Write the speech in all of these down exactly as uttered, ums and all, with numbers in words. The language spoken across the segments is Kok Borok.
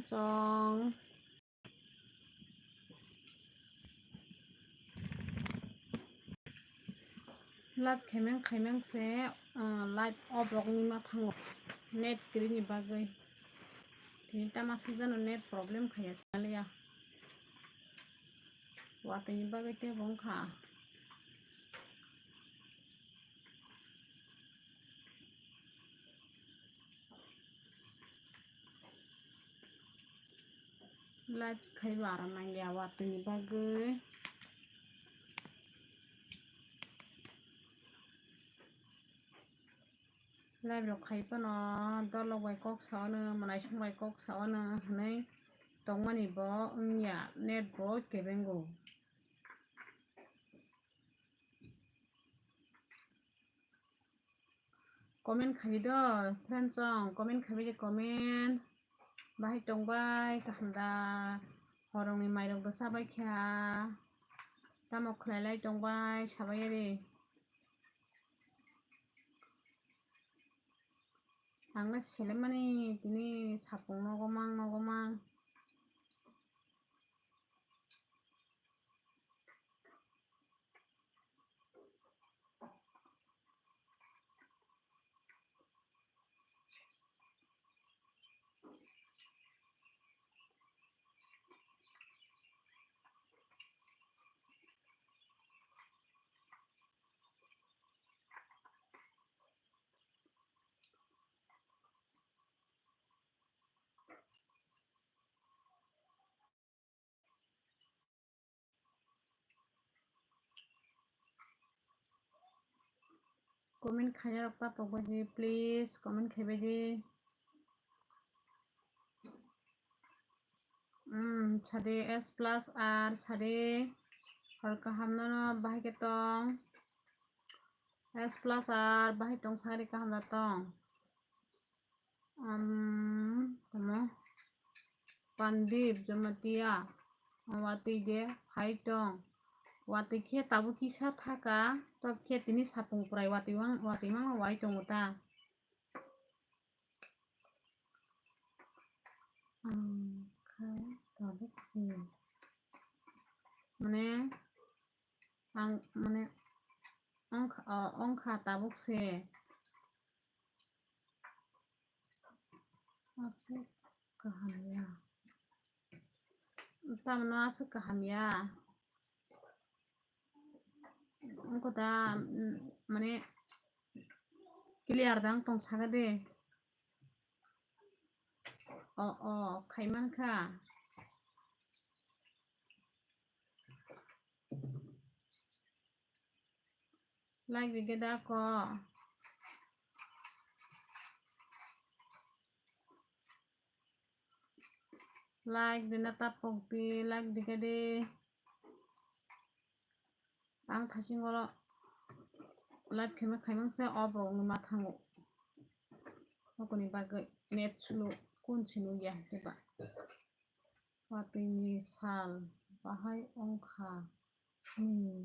Chong. Live khaimang khaimang se, ah, live off rokni ma thango. Net kwrwini bagwi. Tini tama sujano net problem khaiya saliya. Watwi ni bagwi tebo wngkha. Live khaiba aram nangya watwi ni bagwi. Live rok khai phano dolok bai kok sa ono, mwnaisong bai kok sa ono hwnwi tongmani bo wngya, net bo kebengo. Comment khai di do, friends song, comment khai di, comment. Bahai tongbai, kaham da, horongni mairok do chabai kha, tamo khlailai tongbai, sabai ari. Ang le selemani tini sapung nogo mang, nogo mang. Comment khaina rok ta tongbaidi, please comment khaibaidi. Hmm, sadi S plus R sadi. Hor kaham nono bahai khe tong. S plus R bahai tong sadi kaham da tong. Um, tamo Pandip Jamatia, watwi de phai tong. Watwi khe tabuk kisa thaka, tok khe tini sapung prai watwi mang, watwi mang wai tongo ta. Ang kha tabuk se. Mane, ang, mane, ongkha, o, ongkha tabuk se. Aswk kaham ya. Tamno aswk kaham ya. Wngkha da, mm, mane clear da wng tong saka de. O, o, khai mankha. Like rikhe da ko. Like rina tapok di, like rikhe di. Ang thasing oro live khaima khaimang se off rokni ma thango. Okoni bagwi net slow kun sinu ya heba. Watwi ni sal bahai ongkha nini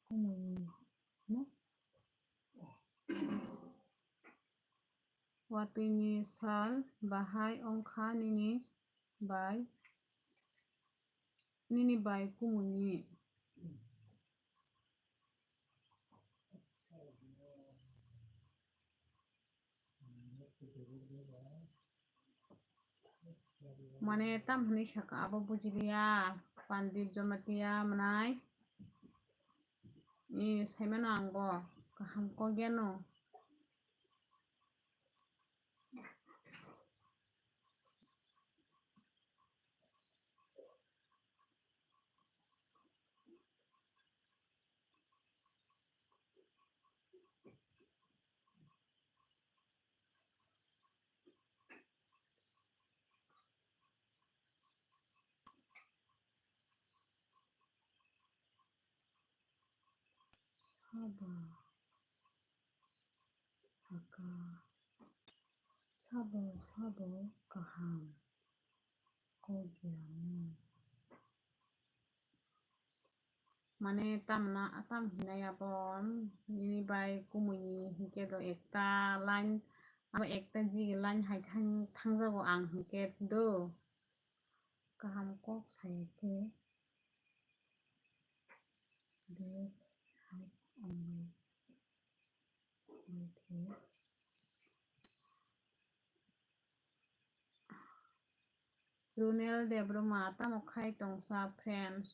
kumui ni, no? Watwi ni sal bahai ongkha nini bai, nini bai kumui ni. Mane tam hwnwi sakha abo bujiliya, Pandit Jamatia mwnai. Ni saimano ang bo kaham kok yano. Sabo saka, sabo, sabo kaham kok yano. Mane tamna, tam hinai abo nini bai kumui ni hinkhe do ekta line, abo ekta jigir line hai thang, thangjago ang hinkhe do. kaham kok sai khe, de hai ongwi, ongwi khe. Runel Debbarma, tamo khai tongsa friends?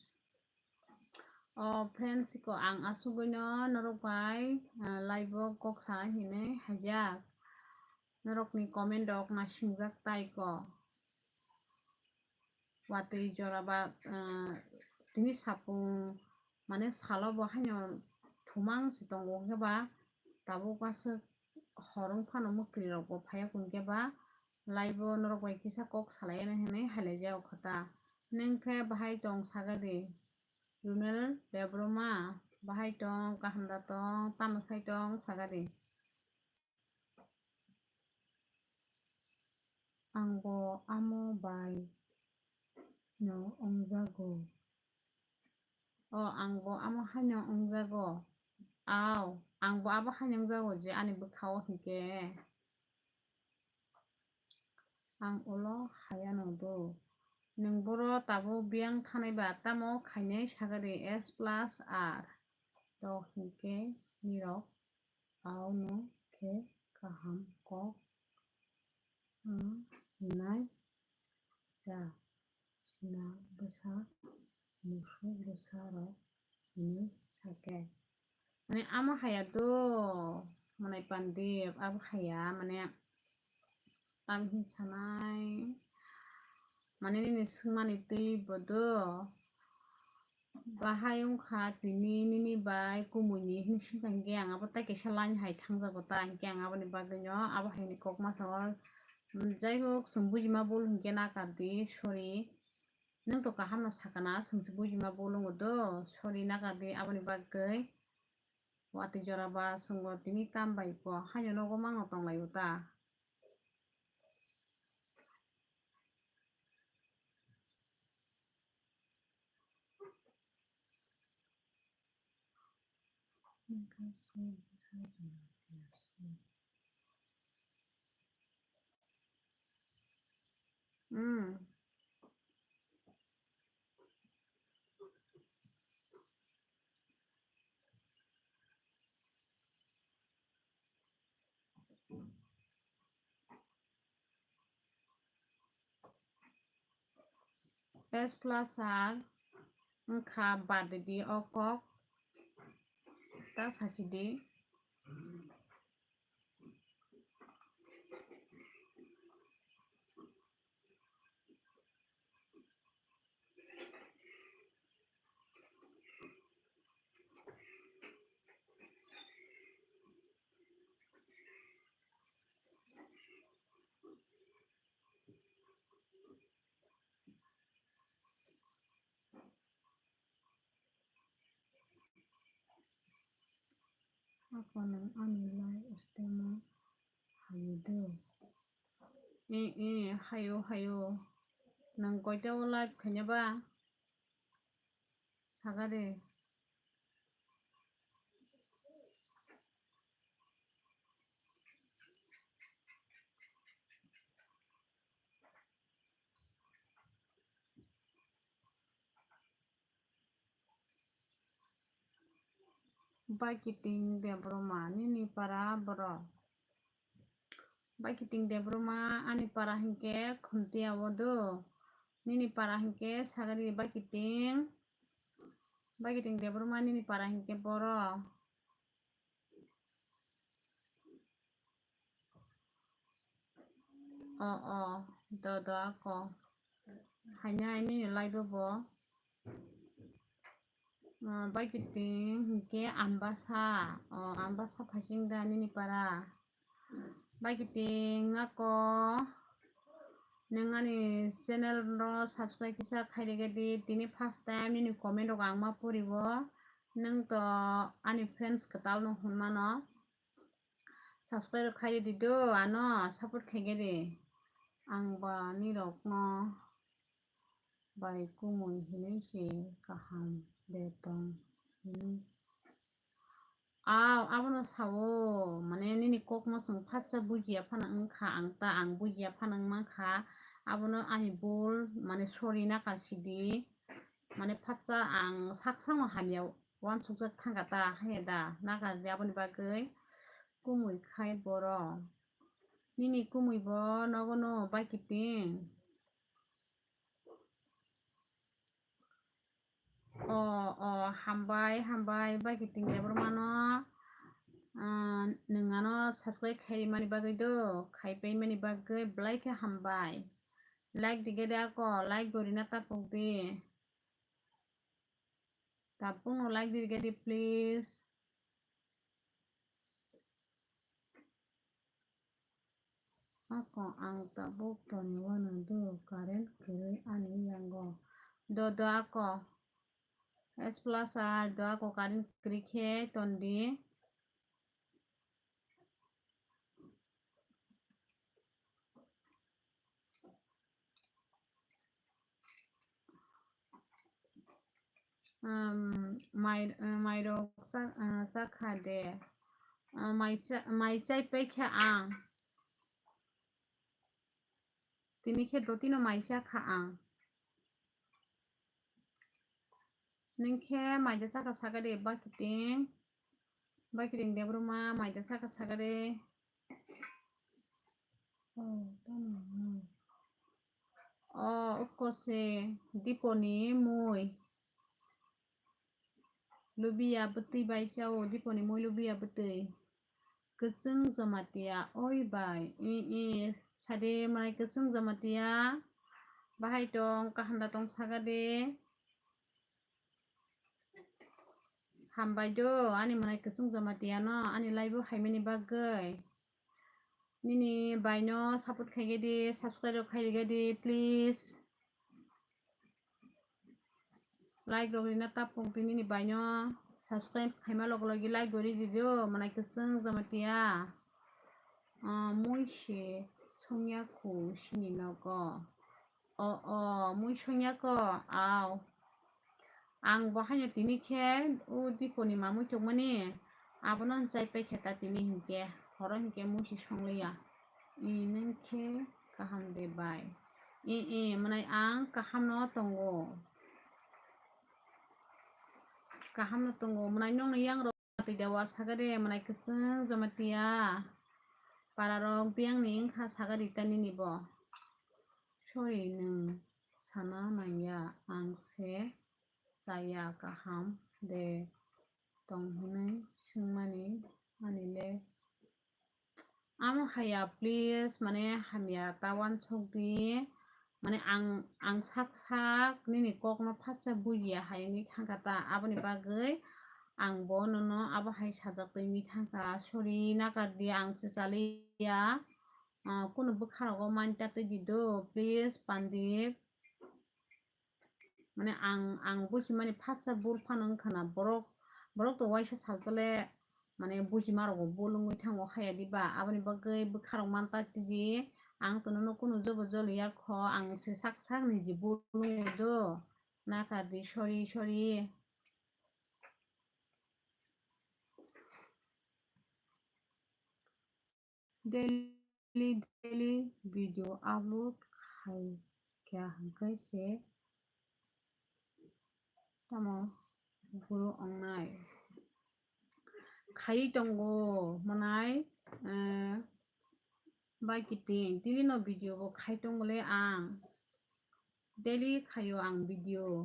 O friends ko ang asugwino norok bai, ah, live o kok sana hinwi haijak. Norokni comment rok naisingwk tai ko. Watwi jora ba, ah, tini sapung mane salo bo haino thumang se tongo, hwnkhe ba tabuk aswk hor wng phano mwktwi rok bo phaiya, hwnkhe ba live o norok bai kisa kok salai anw hinwi hailaijak o kha ta. Nwng khe bahai tong saga di, Runel Debbarma, bahai tong, kaham da tong, tamo khai tong saga di. Ang bo amo bai no wngjago. O, ang bo amo haino wngjago. Aw, ang bo abo haino wngjago je ani bwkha o hinkhe. Ang ulo haya no do. Nwng boro tabuk biyang thanai ba tamo khainai sagari S plus R. To hinkhe nirok aono khe kaham kok, ah, hinai da. Sina bwsa, musuk bwsa rok hinwi sakhe. Mane amo haya do, mane Pandip, abo haya, mane tamhi sanai, mane nini swngmani twi bo do. Bahai wngkha tini nini bai kumui ni hinwi swngkha hinkhe ang abo tai kaisa line hai thangjago ta, hinkhe ang aboni bagwino abo haini kok ma sao. Jai hok, chwng bujima bul hinkhe nakardi, sorry. Nwng to kaham no sakana, chwng se bujima bul wngo do, sorry nakardi aboni bagwi. Watwi jora ba chwng bo tini tam bai bo haino nogo mangno tonglaio ta. Hmm. S plus R wngkha, bad di o kok ta sakidi. Ako nwng ani live stream o hayo do? Eh, eh, hayo, hayo. Nwng koita o live khaina ba? Saga de. Baikiting Debbarma, nini para borok. Baikiting Debbarma, ani para hinkhe Khumtiya o do. Nini para hinkhe sagari Baikiting. Baikiting Debbarma, nini para hinkhe boro. O, o, do, do, ako. Haino, haino, nini live o bo. Ah, Baikiting hinkhe Ambasa. O, Ambasa phaising da nini para. Baikiting ako. Nwng ani channel no subscribe kisa khairigedi. Tini first time nini comment rok ang ma purigo. Nwng to ani friends kwtal no hwnmano. Subscribe khai di do, ano support khaigedi. Ang ba nirokno bai kumui hinwi se kaham de tong hinwi. Aw, abono sao, mane nini kokno chwng phatsa bujiya phano wngkha, ang ta ang bujiya phano wngmankha, Abono ani bul, mane sorry nakar sidi. Mane phatsa ang sak sakno hamya uansukjak thangkha ta, haiya da, nakar di aboni bagwi kumui khai borok. Nini kumui bo nogo no bai kiting. O, o, hambai, hambai, bai kiting Debbarma no, ah, nwng ano subscribe khai mani bagwi do, khai pai mani bagwi belai khe hambai. Like di gede ako, like gorina tapok di. Tapung no like di gede, please. Ako ang tabuk toni wano do, current kwrwi ani yango. Do, do ako. S plus R do ako, current kwrwi khe tondi. Um, mai, uh, mairok cha-, uh, chakha de. Uh, mai cha-, mai chai pai kha ang. Tini khe dotino mai cha kha ang. Nwng khe mai da chakha saka de, bakiting. Bakiting Debbarma mai da saka saka de. Oh, tamo, hmm. Oh, oko se Diponi mui. Lubiya bwtwi bai chao, Diponi mui lubiya bwtwi. Kwchwng Jamatia, oi bai, i, i, sade mai Kwchwng Jamatia. Bahai tong, kaham da tong saka de. Hambai do, ani mwnai Kwchwng Jamatia no, ani live o haimani bagwi. Nini bai no support khai di, subscribe rok khai di, please. Like rok rina tapok di nini bai no, subscribe khaima log logi like gori di do, mwnai Kwchwng Jamatia. Ah, mui se songya khu sini nogo. O, o, mui songya ko, au. Ang bo haino tini khe o Diponi mamui tongmani, abono chai pai khe ta tini hinkhe, horo hinkhe mui se songliya. I nwng khe kaham de bai? I, i, mwnai ang kaham no tongo. Kaham no tongo, mwnai nongni yang rok. Twi dawa sagade mwnai Kwchwng Jamatia. Pararok biyangni wngkha sagadi ta nini bo. Sorry, nwng sana nangya, ang se chaya kaham de tong hwnwi swngmani ani le. Amo haya, please, mane hamya ta wansuk di. Mane ang, ang sak sak nini kok no phatsa bujiya hai wngwi thangkha ta, aboni bagwi ang bo nono abo hai sajak twi wngwi thangkha. Sorry, nakar di, ang se chaliya. Ah, kunu bwkha rogo mani ta twi di do, please, Pandit. Mane ang, ang buji mani phatsa bul phano wngkha na, borok, borok to waisa salsa le, mane buji ma rogo bul wngwi thango, haya diba? Aboni bagwi bwkha rok man ta tigi, ang to nono kunu jobo joliya kho, ang se sak sak ni ji bul wngwi do, nakar di, sorry, sorry. Daily, daily video upload khai kha hwnkhe se tamo guru wngnai. Khai tongo mwnai, eh, bai kiting daily no video bo khai tongo le ang. Daily khaio ang video.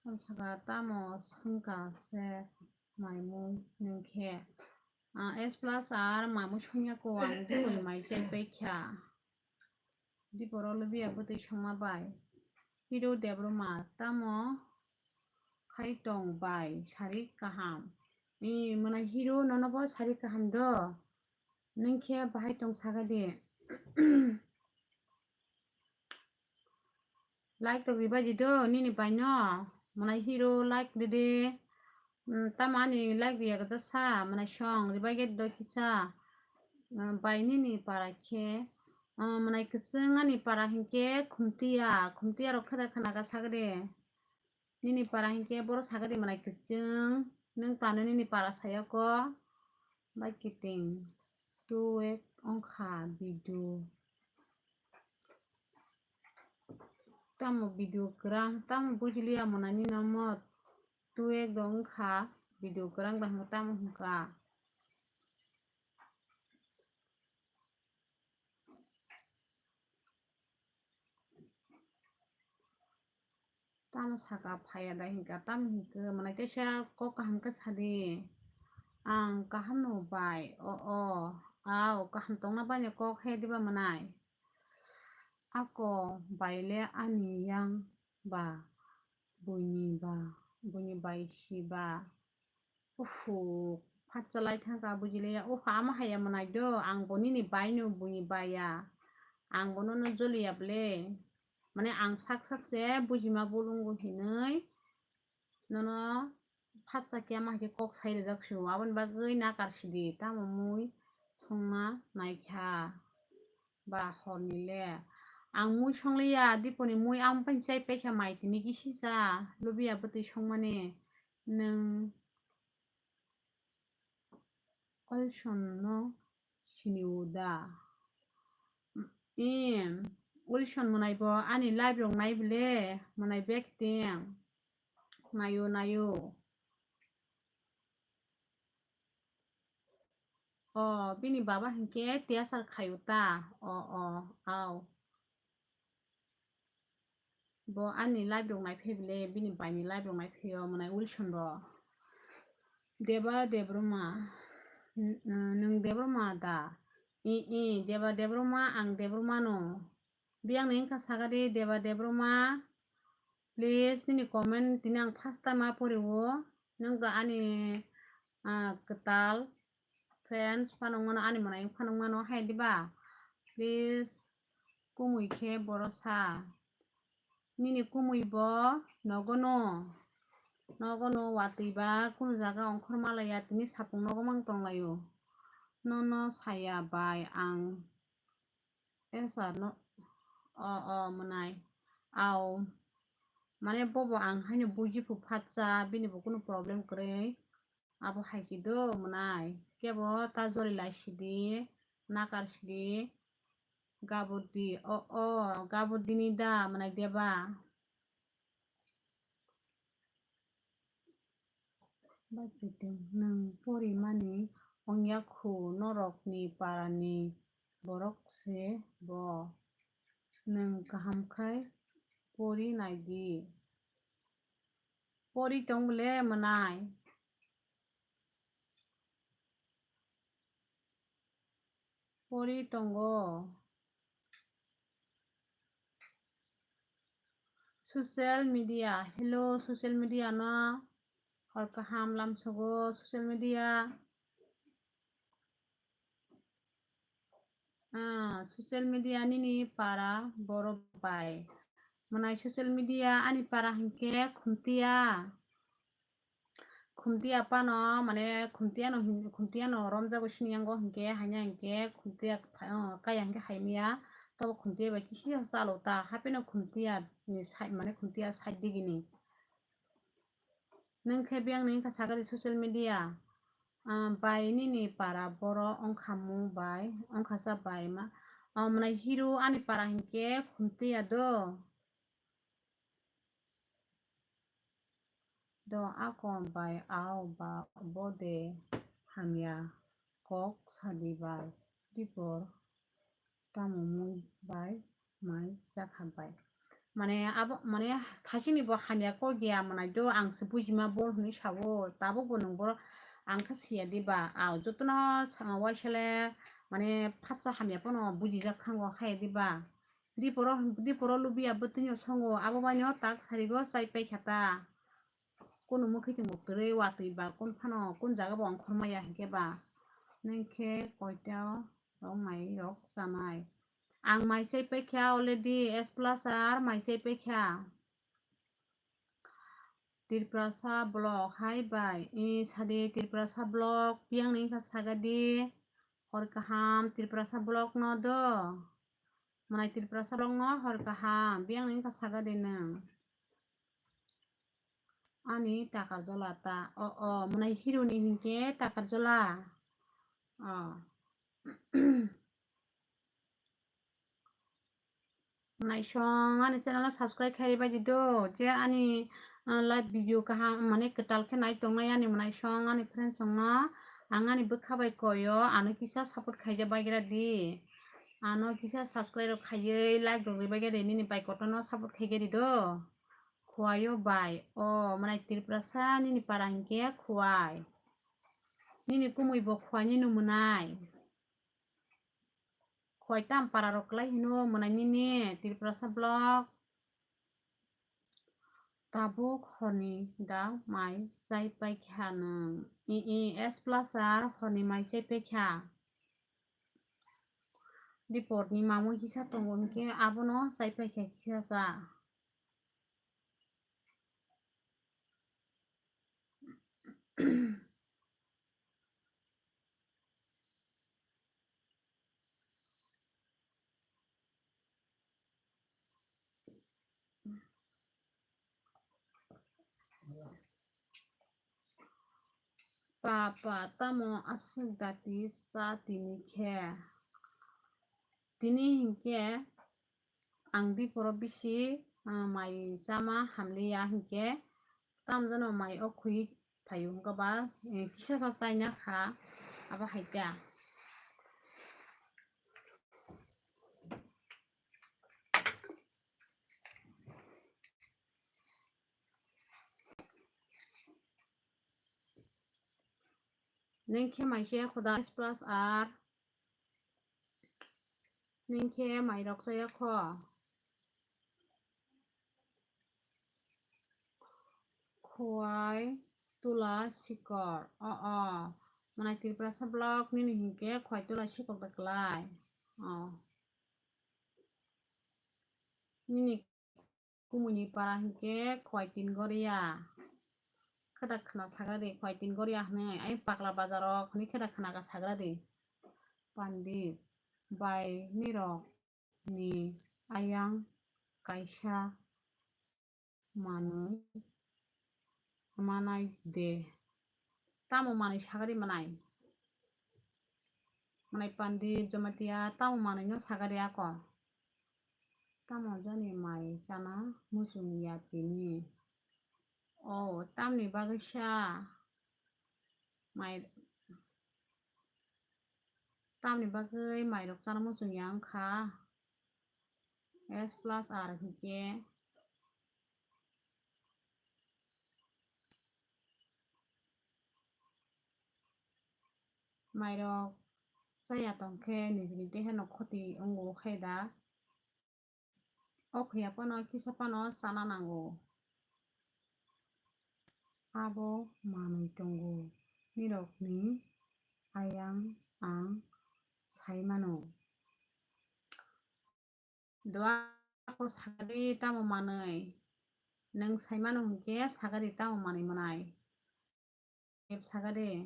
Tamo saka tamo swngkha se maimung nwng khe. Ah, S plus R mamung songya ko ang Diponi mai chai pai kha. Diporo lubiya bwtwi songma bai. Hero Debbarma tamo khai tong bai sari kaham. I mwnai hero nono bo sari kaham do. Nwng khe bahai tong saka di. Like rok ribai di do nini bai no. Mwnai hero like di di. Mm, tamo ani like riya gajak sa, mwnai song ribai ge do kisa. Mm, bai nini para khe. Mm, mwnai Kwchwng ani para hinkhe Khumtiya, Khumtiya rok khada khana ga sagade. Nini para hinkhe boro sagade mwnai Kwchwng. Nwng tano nini para saya ko. Bai kiting. Tu ek wngkha video. Tamo video kwrang, tamo bujiliya mwnani namo tu ekdom wngkha video kwrang da hwnka tamo hwnka. Tamo saka phaiya da hinka, tamo hinka, mwnai kaisa kok kaham khe sadi. Ang kaham no bai, o, o, ao, kaham tongna bai ni kok he diba mwnai. Ako bai le ani yang ba, buini ba, buini bai si ba. Ufu, phatsa lai thangka bujiliya. Ufu, ama haiya mwnai do, ang bo nini bai no buini bai ya. Ang bo nono joliya ble. Mane ang sak sak se bujima bolongo hinui nono phatsa khe ama hai khe kok sai rijak sio. Aboni bagwi nakar sidi, tamo mui songma naikha ba horni le. Ang mui songliya, diponi mui ang pai chai paikha mai tini kisi cha, lubiya bwtwi songmani. Nwng Wilson no sini o da? Em, Wilson mwnai bo ani live rok nai bile, mwnai bek teng. Nayo, nayo. O, bini baba hinkhe tiyasar khayo ta? O, o, ao. Bo ani live rok nai phai bile, bini bai ni live rok nai phai o, mwnai Wilson bo. Deba Debroma, n-, n-, nwng Debroma da? I, i, Deba Debroma, ang Debroma no. Biyang ni wngkha saka di Deba Debroma. Please, nini comment tini ang first time a pori o. Nwng da ani, ah, kwtal friends phano wngmano, ani mwnai phano wngmano, hai diba? Please, kumui khe boro sa. Nini kumui bo nogo no, nogo no watwi ba kunu jaga ongkhor malaya, tini sapung nogo mang tonglaio. Nono saya bai ang. E sir no, o, o, mwnai. Ao. Mane bobo ang haino buji phu phatsa, bini bo kunu problem kwrwi. Abo hai se do mwnai. Kebo ta jori lai sidi, nakar sidi. Gabur di, o, o, gabur dini da mwnai Deba. Bai kiting, nwng porimani wngya khu, norokni parani borok se bo. Nwng kaham khai pori naidi. Pori tong bole mwnai. Pori tongo. Social media. Hello, social media no. Hor kaham lamsogo social media. Ah, social media nini para borok bai. Mwnai social media ani para hinkhe Khumtiya. Khumtiya pano, mane Khumtiya no hin-, Khumtiya no romjago sini yango hinkhe, hanya hinkhe Khumtiya pha-, oh, kaya hinkhe haimiya, tobo Khumtiya bai kisi chalo ta, hapeno Khumtiya ni side, mane Khumtiya side digini. Nwng khe biyang ni wngkha sakari social media, ah, bai nini para boro wngkha mu bai, wngkha cha bai ma, ah, mwnai hero ani para hinkhe Khumtiya do. Do akon bai ao ba bo de hamya kok sadi bai dipor tamo mui bai mai chakha bai. Mane abo mane thasini bo hamya kok ya mwnai do ang se bujima bol hwnwi sao tabuk bo nwng boro ang khe siya diba ao jotono sa-, waisale mane phatsa hamya pono bujijak thango hai diba. Diporo, diporo lubiya bwtwino songo, abo baino tak sarigo chai paikha ta. Kunu mwkhwi tongbo kwrwi watwi ba kun phano kun jaga bo ongkhor maya hinkhe ba. Nwng khe koita rok mai rok chanai. Ang mai chai paikha already, S plus R mai chai paikha. Tiprasa block, hai bai. I sadi Tiprasa block, biyang ni wngkha sagadi. Hor kaham, Tiprasa block no do. Mwnai Tiprasa block no hor kaham, biyang ni wngkha sagadi nwng. Ani Takarjola ta, o, o, mwnai hero ni hinkhe Takarjola. O. Naisong ani channel no subscribe khairi bai di do, je ani, ah, live video kaham mane kwtal khe nai tongnai ani mwnaisong ani friends rok no ang ani bwkha bai koyo, ano kisa support khaija baigra di, ano kisa subscribe rok khaiwi like rok ri baigra di, nini bai kotor no support khaiga di do. Khwai o bai, o mwnai Tripurasa nini para hinkhe Khwai, nini kumui bo Khwai ni no mwnai. Khwai tam para rok kwlai hino mwnai nini Tripurasa vlog. Tabuk horni da mai chai paikha nwng? I, i, S plus R horni mai chai paikha. Dipor ni mamung kisa tongo hinkhe abono chai paikha kisa cha. Papa, tamo aswk dati cha tini khe? Tini hinkhe ang diporo bisi, ah, mai chama hamliya hinkhe, tamjano mai o khwi phaio hwnkhe ba, eh, kisa sa chaina kha, abo hai khe. Nwng khe mai se khuda S plus R. Nwng khe mai rok chaya kho. Khwai tula sikor. O, o. Mwnai Tripurasa vlog nini hinkhe khwai tula sikor da kwlai. O. Nini kumui ni para hinkhe khwai tin goria. Kheda khna sagra di khwai tin goria hwnwi. Ai pakla bazar o hwnwi kheda khna ka sagra di. Pandit bai nirok ni ayang kaisa manwi manai de. Tamo manwi sagari manai? Manai Pandit Jamatia tamo manwi no sagari ako? Tamo jani mai chana muchung ya tini? O, tamni bagwi sa mai, tamni bagwi mairok chana muchung ya wngkha? S plus R hinkhe mairok chaya tongkhe nijini dehe no khoti wngo khe da. O khuya phano kisa phano chana nango. Abo manwi tongo nirokni ayang ang sai mano. Dua ko sagadi tamo manwi? Nwng sai mano hinkhe sagadi tamo manwi mwnai? Sagadi.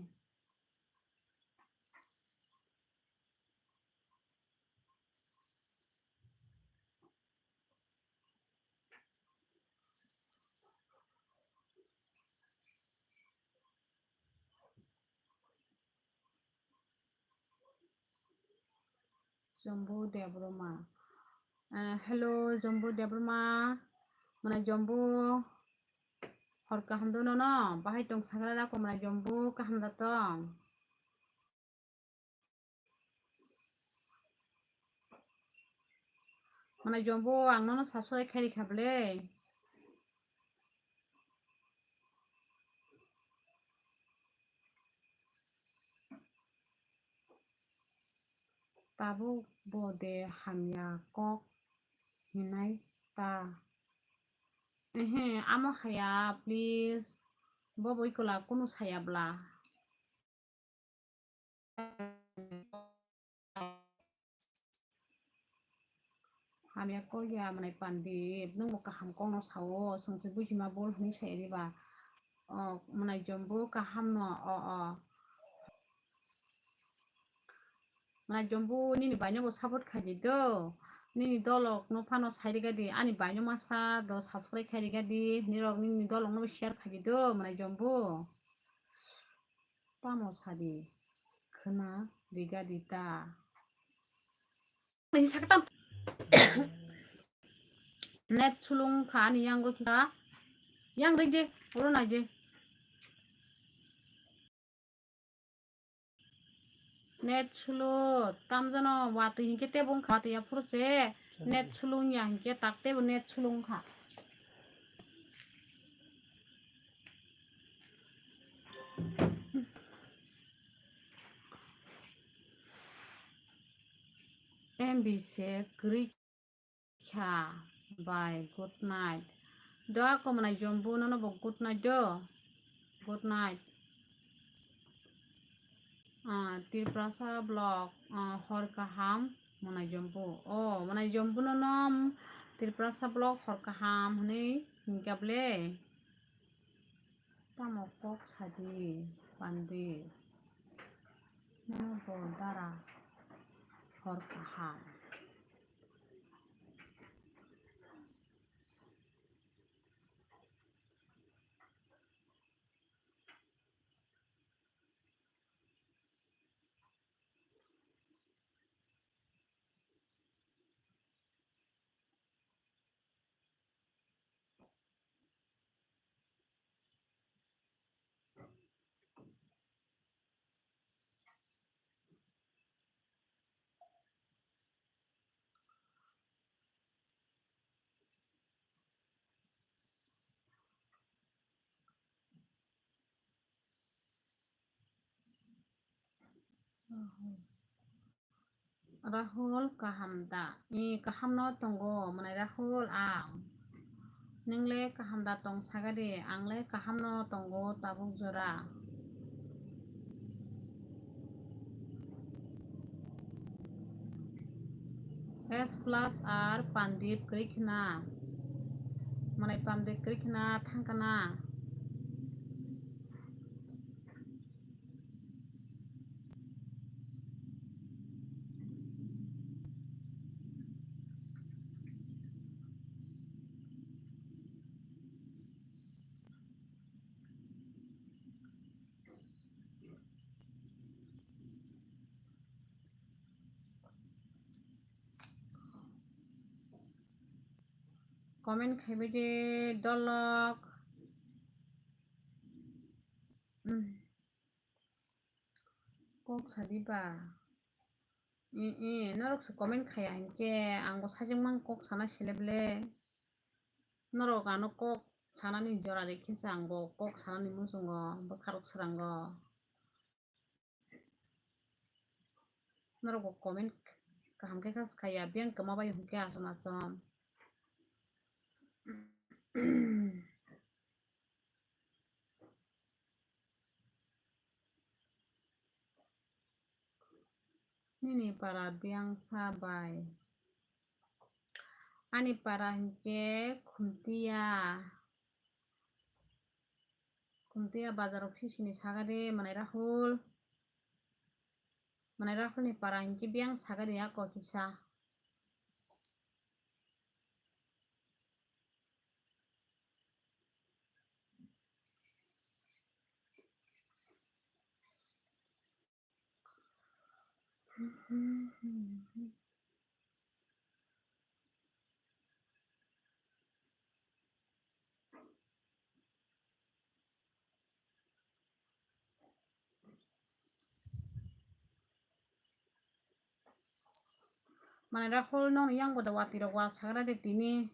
Jombu Debbarma. Eh, hello, Jombu Debbarma. Mwnai Jombu, hor kaham dono no? Bahai tong sagra da ko mwnai Jombu, kaham da tong? Mwnai Jombu, ang nono subscribe khairi kha bwle. Tabuk bo de hamya kok hinai ta? Ehe, amo haya, please. Bo boi kwla kunu saya bla. Hamya kok ya mwnai Pandit, nwng bo kaham kok no sao, swngchik buchima bol hwnwi sai riba. O, mwnai Jombu kaham no, o, o. Mwnai Jombu nini bai no bo support khai di do, nini dolok no phano sai riga di, ani bai no masa do subscribe khai riga di, nirok nini dolok no bo share khai di do, mwnai Jombu. Tamo sadi khwna riga di ta. Nini sakhe tam. Net sulung kha ani yango kisa. Yang ring de, oro nai de. Net sulung, tamjano watwi hinkhe tebo wngkha, watwi ya phuru se. Net sulung ya hinkhe tak tebo net sulung kha. M B se kwrwi kha bai, good night. Do ako mwnai jombu nono bo good night do. Good night. Ah, Tiprasa vlog, ah, hor kaham mwnai jombu. Oh, mwnai jombu nono Tiprasa vlog hor kaham hwnwi hinkha ble. Tamo kok sadi pandi. Nono bo dara hor kaham. Rahul kaham da? I kaham no tongo, mwnai Rahul ang. Nwng le kaham da tong saga di, ang le kaham no tongo tabuk jora. S plus R Pandip kwrwi khna, mwnai Pandip kwrwi khna thang kana. Comment khaibai de dolok. Kok sadi ba. I, i, norok se comment khaya hinkhe ang bo sajwk mang kok sana seleble. Norok ano kok sanani jora rikhe se ang bo kok sanani muchungo bwkharok swrango. Norok bo comment kaham khe kha swkha ya, biyang kwma bai hwnkhe achom achom. Nini para biyang sa bai? Ani para hinkhe Khumtiya. Khumtiya bazar o sisini sagade mwnai Rahul. Mwnai Rahul ni para hinkhe biyang sagade ako kisa. Mane Rahul nong yang bodo watwi rok wa sagra de tini.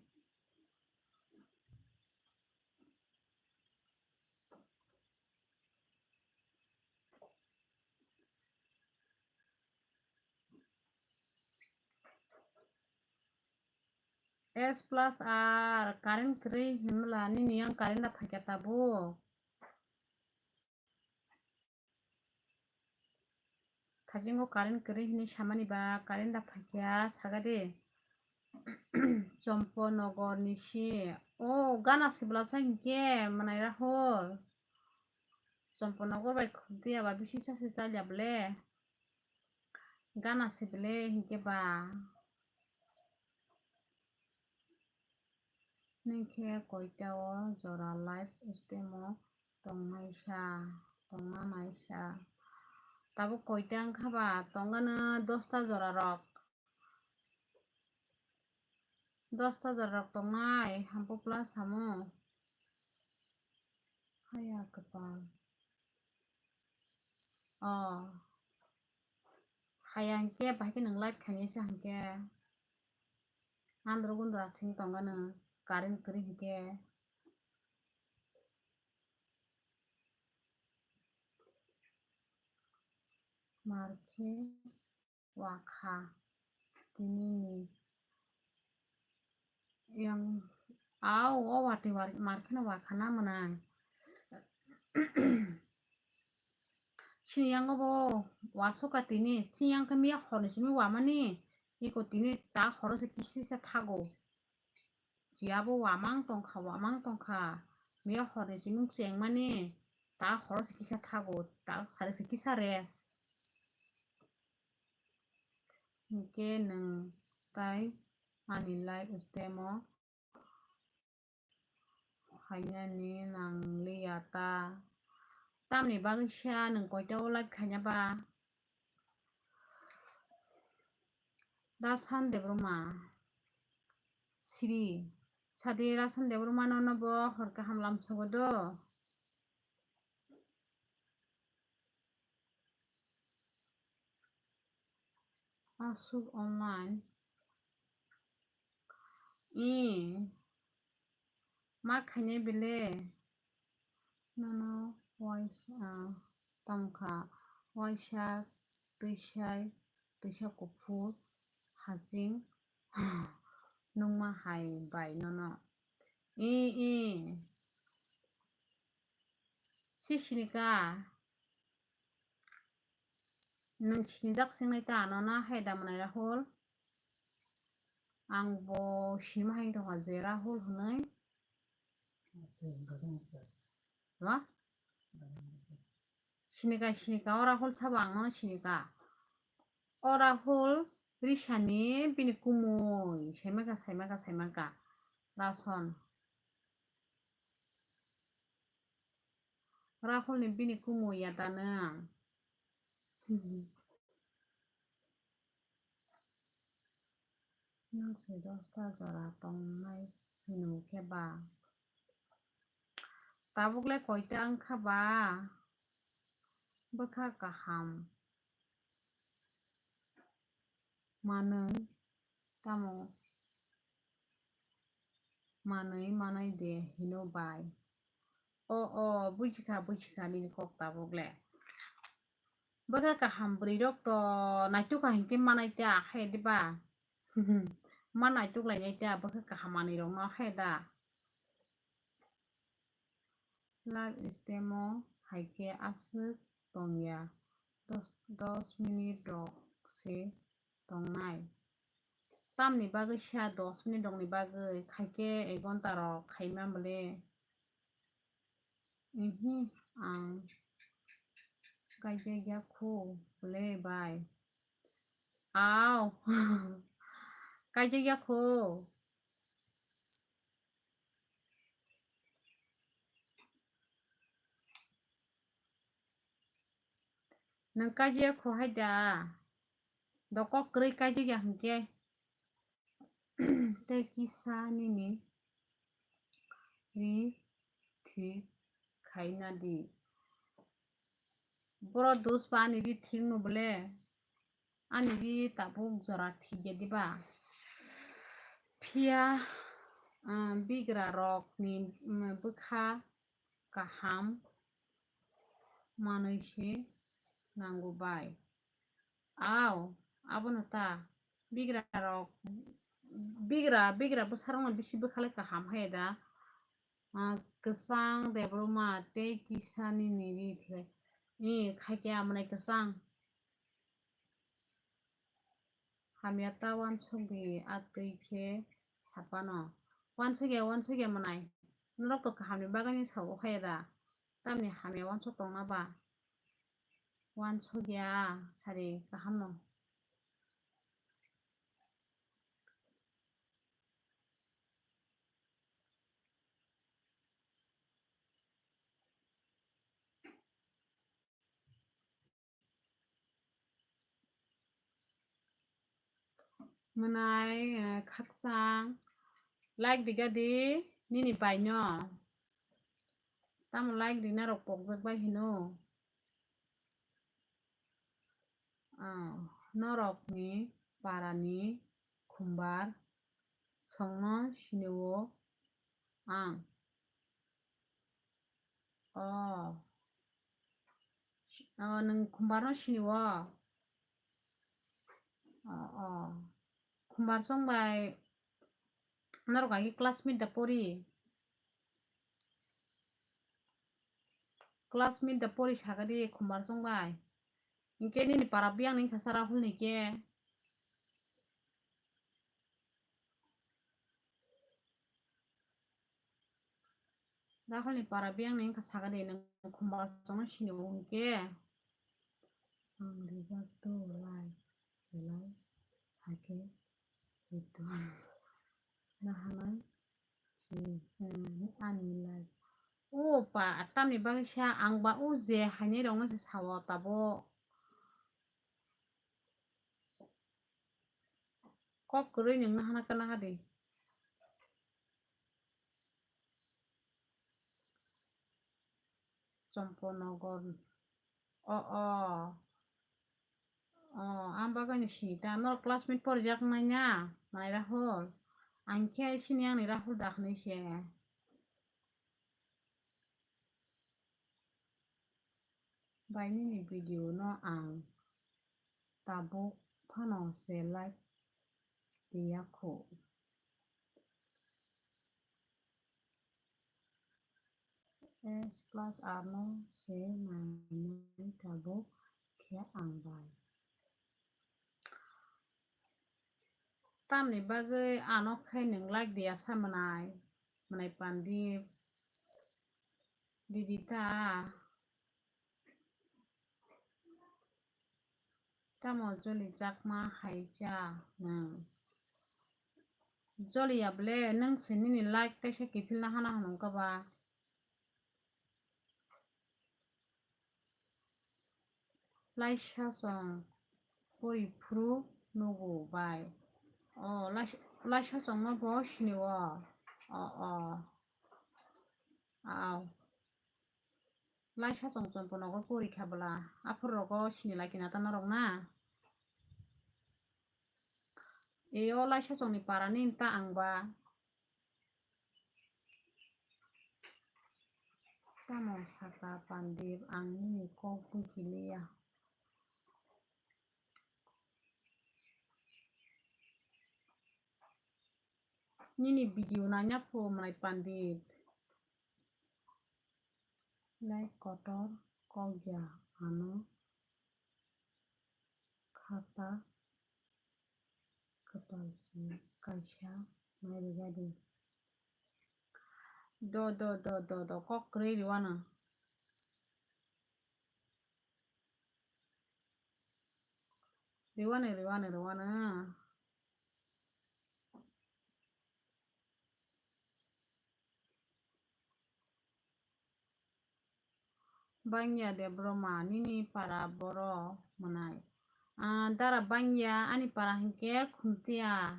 S plus R current kwrwi hinmwla nini yang current da phaikha tabuk. Thasingo current kwrwi hinwi samani ba current da phaikha saga de. Chomponogor ni si. O gana sibla sa hinkhe mwnai Rahul. Chomponogor bai Khumtiya ba bisi sa se chalya ble. Gana sibile hinkhe ba. Nini khe koita o jora live stream o tongnai sa, tongna nai sa? Tabuk koita wngkha ba? Tongano dosta jora rok. Dosta jora rok tongnai, hampu plus hamu. Haya kwpal. Oh. Haya hinkhe, bahai khe nwng live khainai se hinkhe. Andro gundra sing tongo nwng, current kwrwi hinkhe. Mar khe wakha tini ni yang au o watwi mar kheno wakha na mwnai. Sini yango bo wasoka tini sini yang khe miya horni simi wamani iko tini ta horo se kisisa thago. Tiyabo wamang tongkha, wamang tongkha. Miya horni chimung chengmani ta horo se kisa thago, ta sari se kisa rest. Hinkhe nwng tai ani live stem o hainani nangliya ta. Tamni bagwi sa nwng koita o live khaina ba? Rasan Debbarma. Sri. Sadi Rasan Debbarma nono bo hor kaham lam sogo do. Asuk online. I. Ma khainai bele. Nono wai, ah, tongkha, waisa, twisai, twisa kuphur, hasing, nungma hai bai nono. I, i. Si sinika. Nwng sinijak singnai ta ano na hai da mwnai Rahul? Ang bo sinima hai tongkha je Rahul hwnwi. Wa? Sinika, sinika, o Rahul sabo ang nono sinika. O Rahul risani bini kumui saimaka, saimaka, saimaka. Rason. Rahul ni bini kumui ya ta nwng. Nwng se dosta jora tongnai hino khe ba? Tabuk le koita wngkha ba? Bwkha kaham. Manwi tamo manwi manai de hino bai. O, o, buji kha, buji kha nini kok tabuk le. Bwkha kaham bwrwi rok to naituk kha hinkhe manai ta khe diba? Ma naituk lai nai ta bwkha kaham manwi rok no khe da. Live stem o hai khe aswk tongya, dos, dos minute rok se tongnai. Tamni bagwi sa dos minute rokni bagwi khai khe ek ghonta rok khaima bole? Ihi, ang kaijakya kho bole bai. Au. Kaijakya kho. Nwng kaijakya kho hai da? Dokok kwrwi kaijakya hinkhe. Tei kisa nini ri thik khaina di. Boro dos ba ani ri thik no bole? Ani ri tabuk jora thik ya diba? Phiya, ah, bigra rok ni, mm, bwkha kaham manwi se nango bai. Au, abono ta bigra rok, bigra, bigra bwsarokno bisi bwkhalai kaham hai da. Ah, kwchang Debbarma tei kisa nini ri khe. Ni khai khe amwnai kwchang. Hamya ta uansuk di, a twi khe saphano. Uansuk ya, uansuk ya mwnai. Norok to kahamni bagwino sao khe da. Tamni hamya uansuk tongna ba? Uansuk ya, sari kahamno. Mwnai, eh, khakchang, Like riga di nini bai no. Tamo like rina rok pokjak bai hino. Ah, norok ni para ni khumbar songno sini o ang. Oh. Oh, nwng khumbar no sini o. Oh, oh. Khumbar song bai norok agi classmate da pori. Classmate da pori sagadi khumbar song bai. Hinkhe nini para biyang ni khasa Rahul ni khe. Rahul ni para biyang ni wngkha sagadi nwng khumbar song no sini o hinkhe. Ang rijak to lai belai hakhe ito nahanai si ani lai. O pa tamni bagwi sa ang ba o je hainai rok no se sao tabuk. Kok kwrwi nwng nahana kana hadi. Chomponogor. O, o. O, ang bagwi ni sini ta. Norok classmate porijaknai na? Mai Rahul. Ang khe sini ani Rahul da hwnwi se. Bai nini video no ang tabuk phano se like riya kho. S plus R no se nainai tabuk khe ang bai. Tamni bagwi ano khe nwng like diya sa mwnai, mwnai Pandip, didi ta. Tamo joli jakma hai cha nwng. Joli ya ble nwng se nini like teisa kiphilna hana hwnwi khe ba. Laisasong pori phuru nugo bai. O lais-, laisasong no bo sini o. O, o. Au. Laisasong Chomponogor pori kha bwla. Aphuru rogo sini lai kina ta norok na. E o laisasong ni para ni ta ang ba. Tamo saka Pandip, ang nini kok buji liya. Nini video nanya pho mwnai Pandip. Like kotor kok ya ano khata kwtal se kaisa mai rwjadi. Do, do, do, do, do, kok kwrwi rwano. Rwano, rwano, rwano. Bangya Debroma, nini para boro mwnai. Ah, dara Bangya, ani para hinkhe Khumtiya.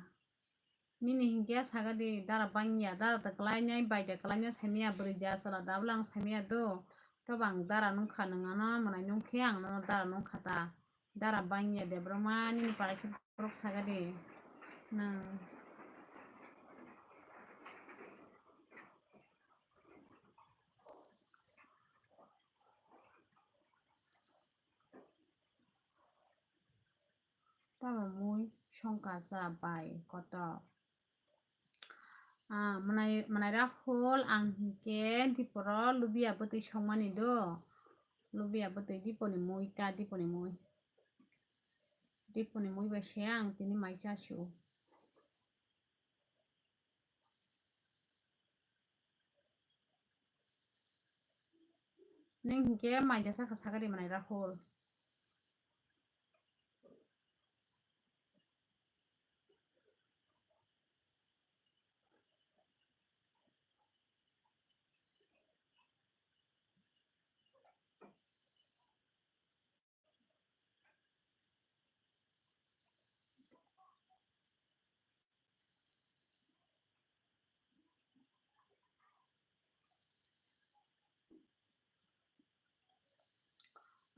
Nini hinkhe sagadi dara Bangya, dara da kwlainai, bai da kwlainai, saimanya bwrwi da chwla da bwlang saimanya do. Tobang dara nungkha nwng ano mwnai nungkhe ang nono dara nungkha ta. Dara Bangya Debroma nini para khe borok sagadi nwng. Tamo mui songkha cha bai kotor. Ah, mwnai, mwnai Rahul, ang hinkhe diporo lubiya bwtwi songmani do. Lubiya bwtwi diponi mui ta, diponi mui. Diponi mui bai se ang tini mai cha sio. Nwng hinkhe mai jasa kha sakha de mwnai Rahul.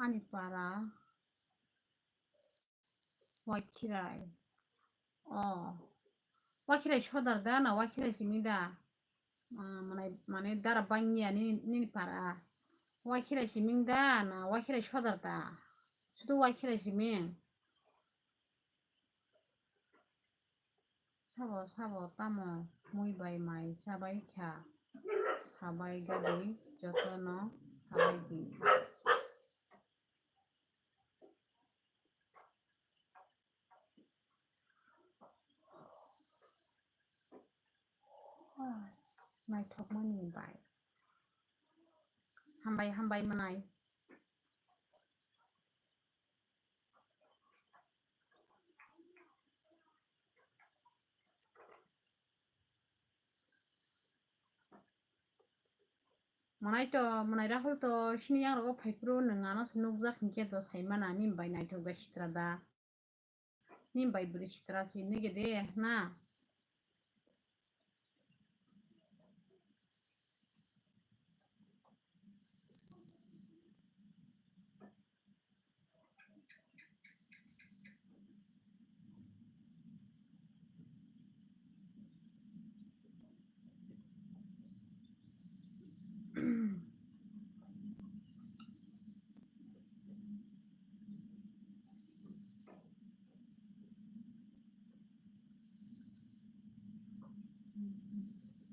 Ani para Wakhirai. O. Wakhirai sodar da na Wakhirai simi da? Ah, mane, mane dara bangya nini, nini para. Wakhirai simi da na Wakhirai sodar da? Sudu Wakhirai simi. Sabo, sabo, tamo mui bai mai chabai kha, sabai gadi jotono sabai di. Naithokmani bai. Hambai, hambai mwnai. Mwnai to, mwnai Rahul to, sini yang rogo phai phuru nwng ano se nukjak hinkhe to sai mana, nini bai naithok bai sitra da. Nini bai bwrwi sitra se nege de na.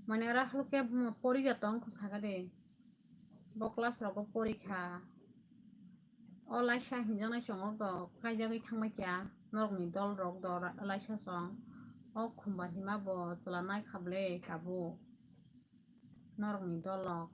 Mane ora hwlke porikha tong kho saka de. Bo class rogo porikha. O laisa hinjaknai chwng o kaijagwi thangbai kha norokni dol rok do laisa chwng. O khumbar hima bo chwla nai kha ble tabuk norokni dol rok.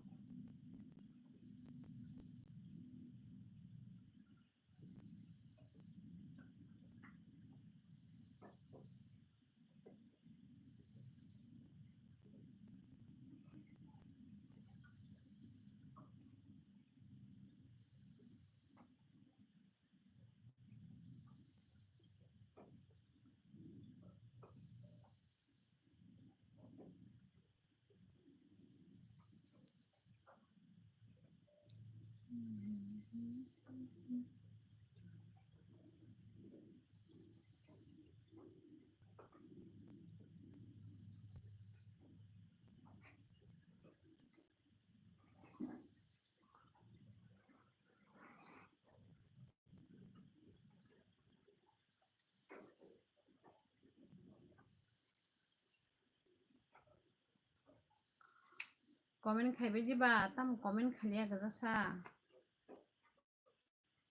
Comment khaibai diba, tamo comment khaiya gwja sa.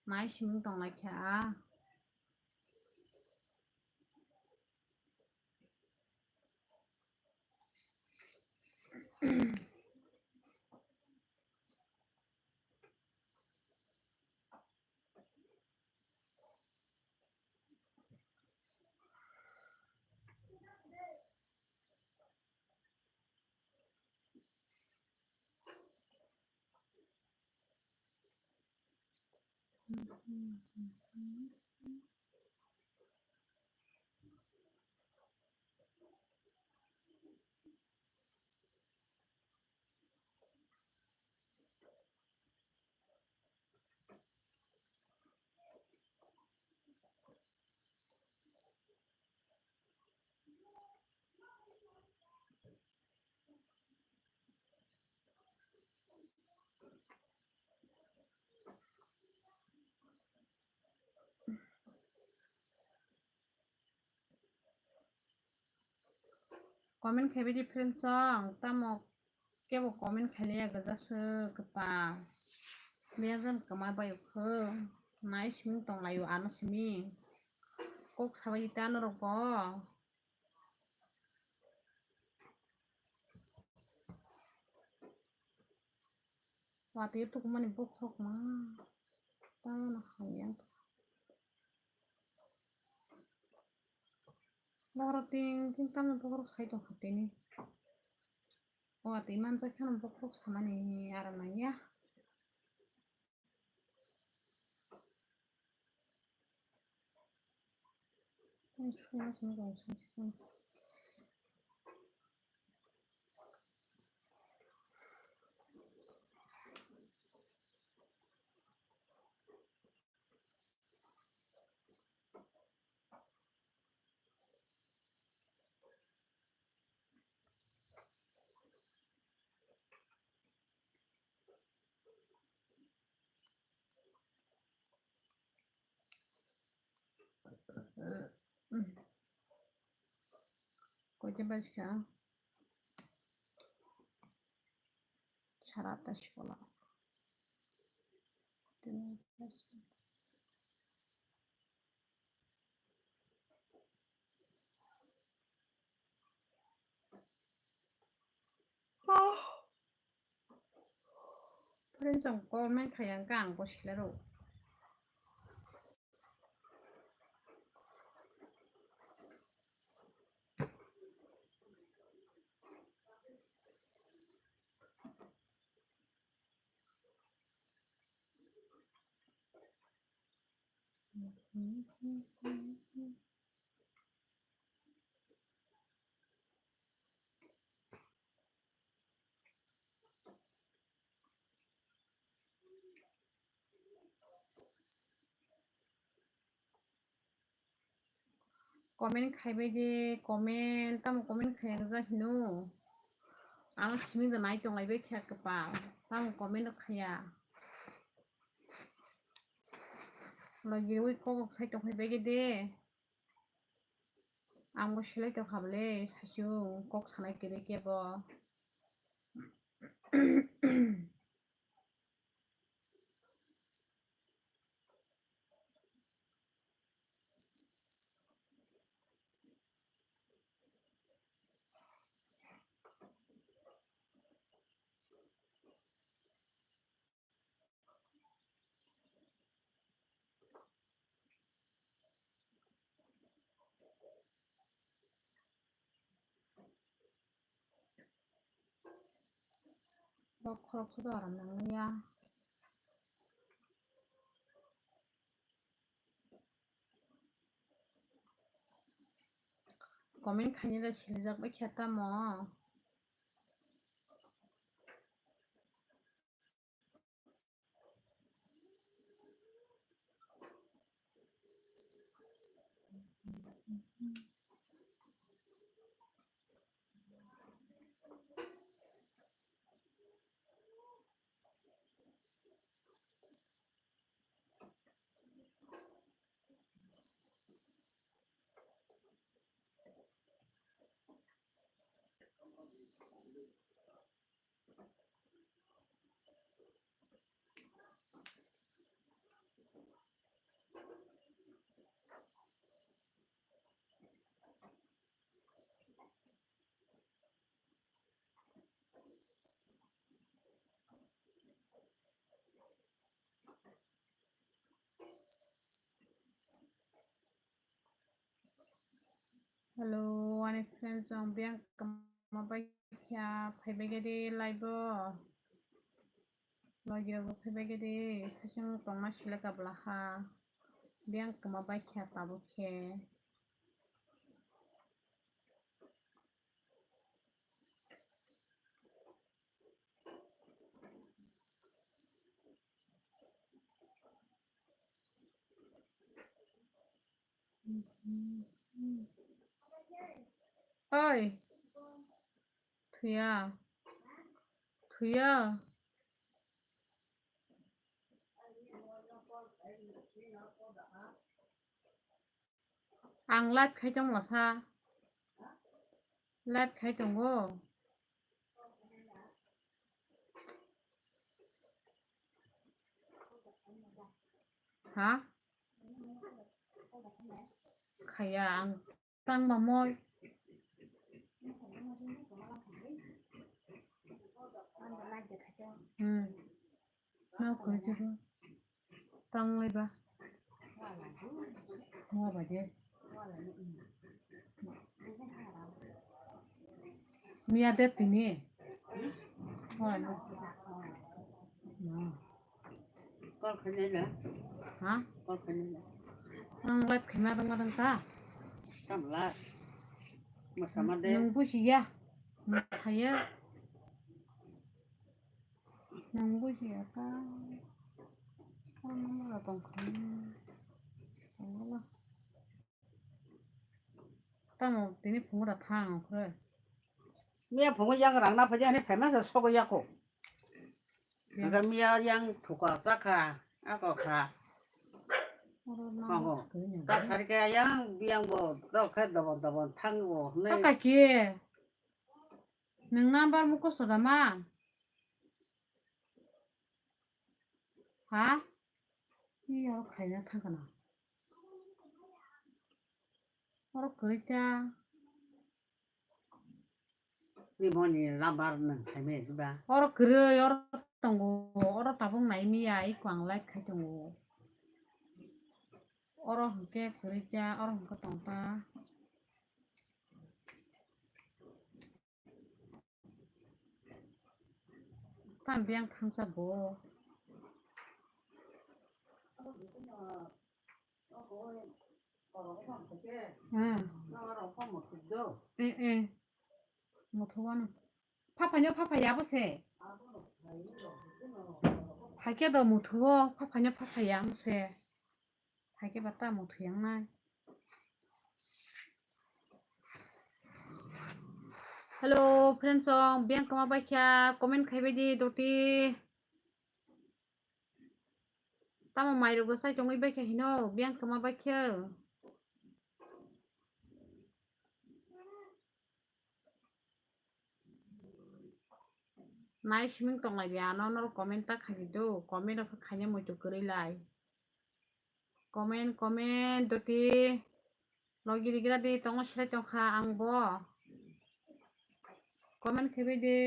Mai siming tonglaikha. Comment khaibai di friends song, tamo kebo comment khailiya gwja se kwpal. Biyang jan kwma bai kho, nai simi tonglaio ano simi. Kok sabai di ta norok bo. Watwi tukmani bokhorok ma. Tamo no hamya. Bokhorok ting ting tamo bokhorok sai tongkha tini. O watwi manjak kheno bokhorok samani aram nangya. Koita bajikha? Sara atta sikola. Friends, ang comment khaiyang ka, ang bo sila rw. Comment khaibai de, comment, tamo comment khaiya rwjak hino? Ano simi da nai tonglaibai kha kwpal, tamo comment rok khaiya. Logi rwi kok sai tongkhai bai de. Ang bo selai tongkha bole, saichung kok sanai kwrwi kebo. Bok khorok khe do aram nang ya. Comment khaina da siljak bai khe tamo. Hello, ani friends, ang biyang kama bai kha phaibai gede live o. Logi rok phaibai gede, sasang tongma sila kabla ha. Biyang kama bai kha tabuk khe. Oi. Thuya. Thuya. Ang live khai tong masa. Live khai tongo. Ha? Khaya ang tang ba moi. Hmm. Nang khoi khe bo tang lai ba. Mo ba je. Miya de tini. Wala. Call khainai le. Ha? Call khainai le. Ang live khaima dong ma dong ta? Tang la. Masa ma de. Nung bujiya. Khaya. Nung bujiya ta. Phone number tong kha. Tamo tini phungo da thang khe. Miya phungo yang rang na phaji ani phaima sa sogo yako. Yang. Angkhe miya yang thuka chakha, ako kha. Oro ma Mago. Sakoi nang. Tak sari khe ayang biyang bo, tok khe dobon dobon thango hwnwi. Taka ki? Nwng number mukhos da ma? Ha? Ih, oro khaina thangkha na. Oro kwrwi ta. Nimoni labar nang khaimai diba? Oro kwrwi, oro tongo, oro tabuk naimiya, iko ang like khai tongo. Oro hwnkhe kwrwi ta, oro hwnkhe tong ta. Tam biyang thangsa bo. Hmm. Eh, eh. Muthuwano. Phaphanya phaphaya bo se. Phaikhe do muthuwo, phaphanya phaphaya mo se. Haikhe ba tamo thuyang nai. Hello, friends song, biyang kama baikha, comment khaibai di, doti. Tamo mairugo sai tongwi baikha hino, biyang kama baikha. Nai siming tonglai di ano, norok comment ta khai di do, comment rok khaina muitu kwrwi lai. Comment, comment, doti. Logi rigra di tongo, srai tongkha ang bo. Comment khaibai di.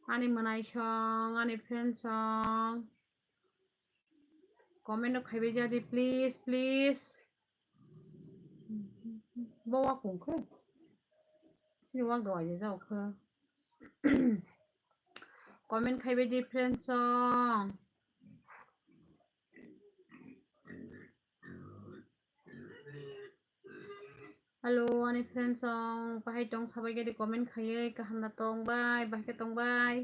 Ani mwnai song, ani friend song. Comment no khaibai jadi, please, please. Bo wakung khe. Sini wak do aja jao khe. Comment khaibai di friend song. Hello, ani friend song, bahai tong sabai gadi comment khaiye, kaham na tong bai, bahai khe tong bai.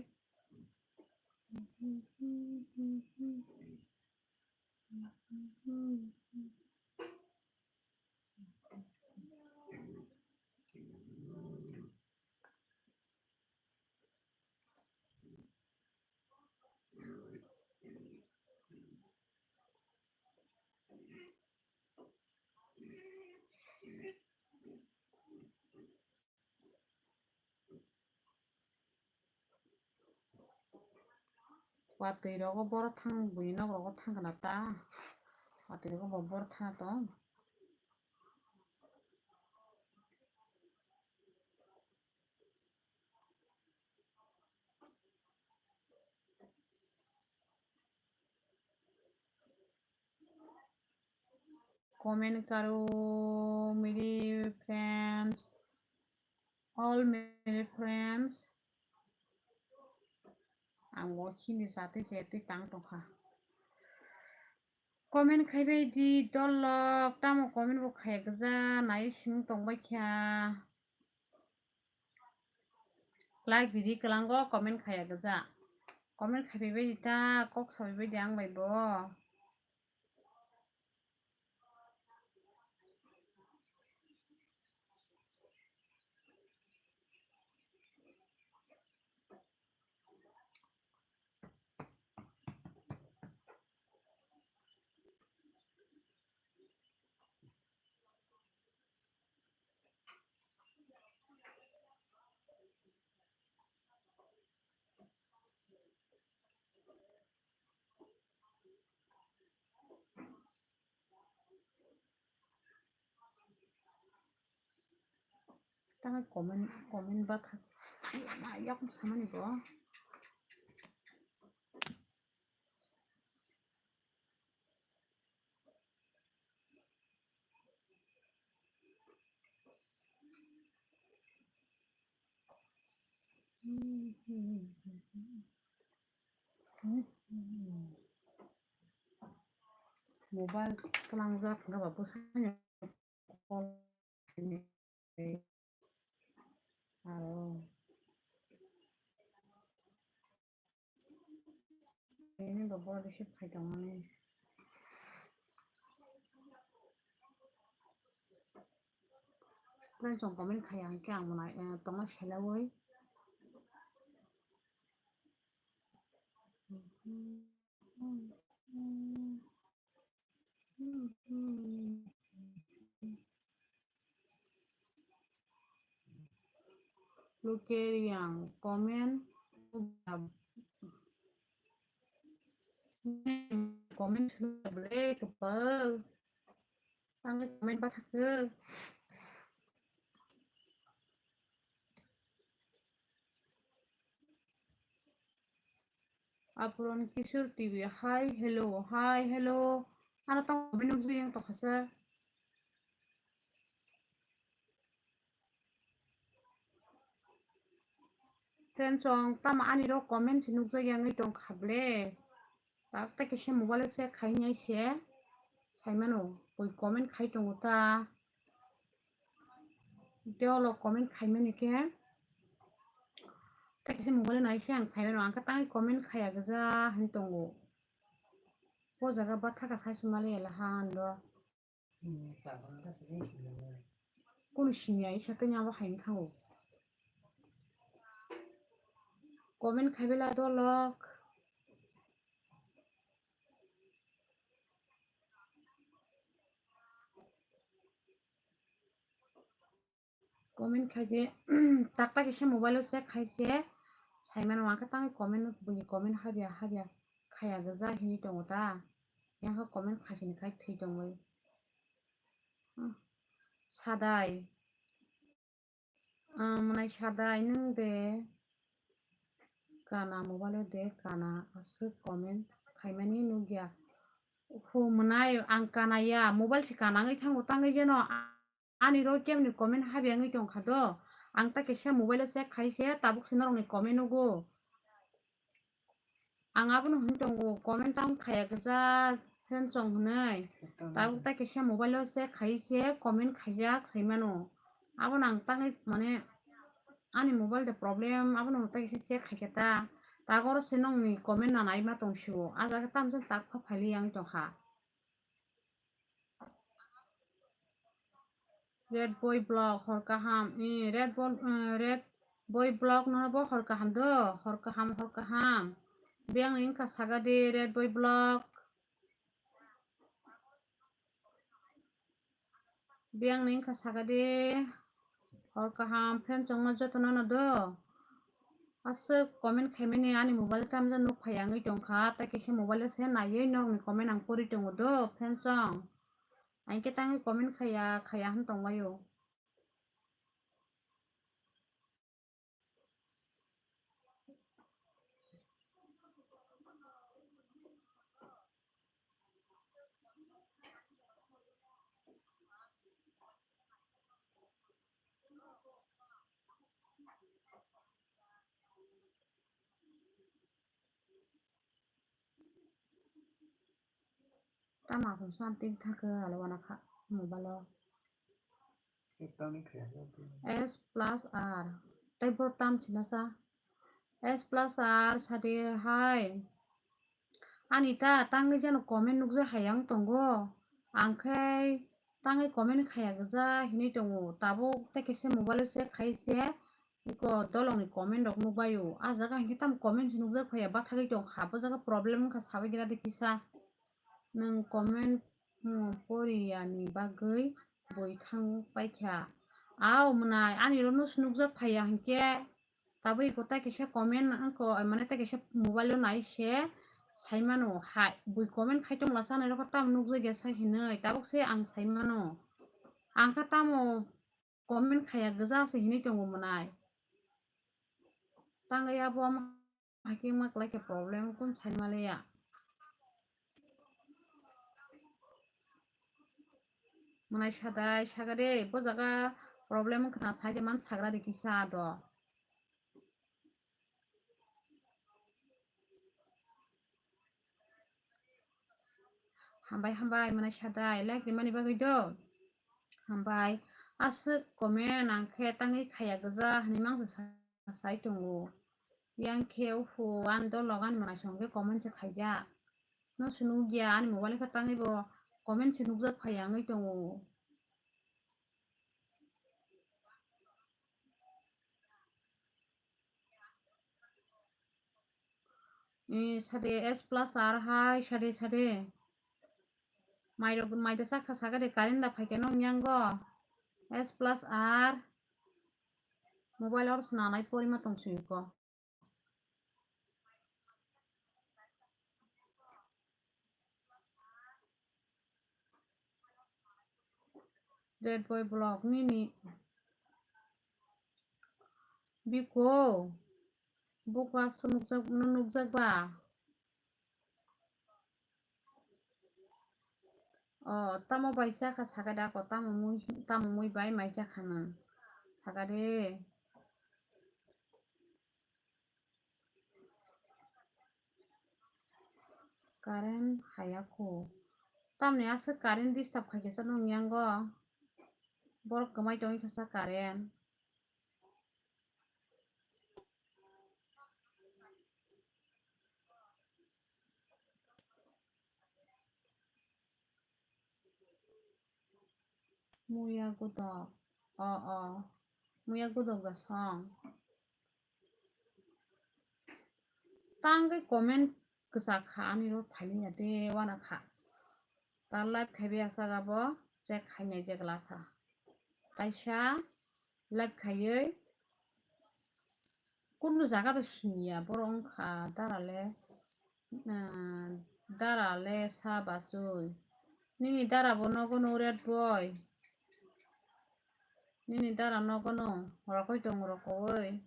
Watwi rogo boro thang, buini nok rogo thang kana ta. Watwi rogo bo boro thang tong. Comment karo, meri friends, all meri friends. Ang bo chini satwi se twi tang tongkha. Comment khaibai di dolok, tamo comment bo khaya gja, nai sing tongbai kha. Like riri kwlango comment khaya gja. Comment khaibai di ta, kok sabai bai di ang bai bo. Tang comment, comment ba kha. Ma yak samani bo. Mobile twlangjak hwnkhe ba bwsano call khainai. Aro ini bo bo receive khai tongmani. Friends rok comment khai ang khe ang mwnai, eh, tongma selaui. Luke Riang, comment, comment swnam le kwpal. Ang comment bathakhe. Apuron Kishore T V, hi, hello, hi, hello. Ano tamo comment nukjagwi wng tongkha sir. Friends, chwng tamo ani rok comment se nukjagwi wngwi tongkha ble. Tak tak khe se mobile se khainai se saimano, koi comment khai tongo ta. Tei olo comment khaimani khe, tei kaisa mobile nai se ang saimano, ang khe tangwi comment khaya gwja hinwi tongo. O jaga bathaka sai sumali ela ha ando. Kunu siniya isa tei abo haini thango. Comment khaibela dolok. Comment khai de, tak tak kisa mobile o check khai se, saimano ang khe tangwi comment no, buini comment habya habya khaya gwja hinwi tongo ta, yang khe comment khaisini khai thwi tongwi. Hmm. Sadai, ah, mwnai sadai nwng de kana mobile o de kana aswk comment khaimani nukya. Hu mwnai ang kana ya, mobile se kana wngwi thango tangwi jeno. Ani ro kemni comment habya wngwi tongkha do. Ang ta kaisa mobile o check khai se tabuk se norokni comment nugo. Ang abono hwnwi tongo, comment tamo khaya gwja friend chong hwnwi. Tabuk ta kaisa mobile o check khai se comment khaijak saimano. Abono ang tangwi mane ani mobile de problem, abono ta kaisa check khaikhe ta. Tagoro se nongni comment nanaima tongsio. A jaga tamo chwng tak pha phaili wngwi tongkha. Red Boy Vlog, hor kaham. Eh, Red Boy, eh, Red Boy Vlog no bo hor kaham do, hor kaham, hor kaham. Biyang ni wngkha saga di Red Boy Vlog. Biyang ni wngkha saga di. Hor kaham, friend chongno jotono no do. Aswk comment khaimani ani mobile tamjak nuk phai wngwi tongkha, tei kaisa mobile o se naiwi norokni comment ang pori tongo do, friend chong. Ang khe tangwi comment khaya, khaya hwn tonglaio. Tama hwn san tin thakhe ale wana kha mobile o. S plus R. Tei bo tam sinasa. S plus R sadi hai. Ani ta tangwi jano comment nukjak hai ang tongo. Ang khe tangwi comment khaya gwja hinwi tongo. Tabuk tei kaisa mobile o se khai se. Iko dolongni comment rok nukbaio. A jaga hinkhe tamo comment se nukjak phaiya, bathagwi tongkha. Abo jaga problem wngkha, sabai gira de kisa. Nwng comment, hmm, poriyani bagwi bui thang paikha. Ao mwnai, ani rokno se nukjak phaiya hinkhe. Tabuk iko tai kaisa comment wngkha, mane tai kaisa mobile o nai se saimano hai. Bui comment khai tongla sanai rokho tamo nukjakya sai hinwi. Tabuk se ang saimano. Ang kha tamo comment khaya gwja se hinwi tongo mwnai. Tangwi abo ama hakhe ma kwlai khe problem kun sai ma leya. Mwnai sadai saga de bo jaga problem wngkha na sai de man sagra de kisa do. Hambai, hambai, mwnai sadai, like rimani bagwi do. Hambai, aswk comment ang khe tangwi khaya gwja hinwi mangsa sa-, sai tongo. Yang khe uhu, ani dolok ani mwnai song khe comment se khaijak. No se nukya, ani mobile khe tangwi bo comment se nukjak phaiya wngwi tongo. Eh, sade S plus R hai, sade, sade. Mai rok, mai da sakha sakha de current da phaikhe nong yango. S plus R mobile or swnanai porima tong suyuko. Red boy block nini. Biko. Bukwa so nukjak, nukjak ba. O, tamo bai chakha saka da ko, tamo mui, tamo mui bai mai chakha na. Saka de. Current haya ko. Tamni aswk current disturb khai khe sa nung yango. Borok kwmai tongwi kha sa current. Muya gudok. O, o. Muya gudok da song. Tangwi comment kwchak kha ani ro phailiya de wana kha. Ta live khaibai aswk abo check khainai jegla kha. Kaisa live khaiwi kunu jaga do siniya borok wngkha dara le, ah, dara le sa bachoi. Nini dara bo nogo no red boy. Nini dara nogo no rokoi tongo rokoi.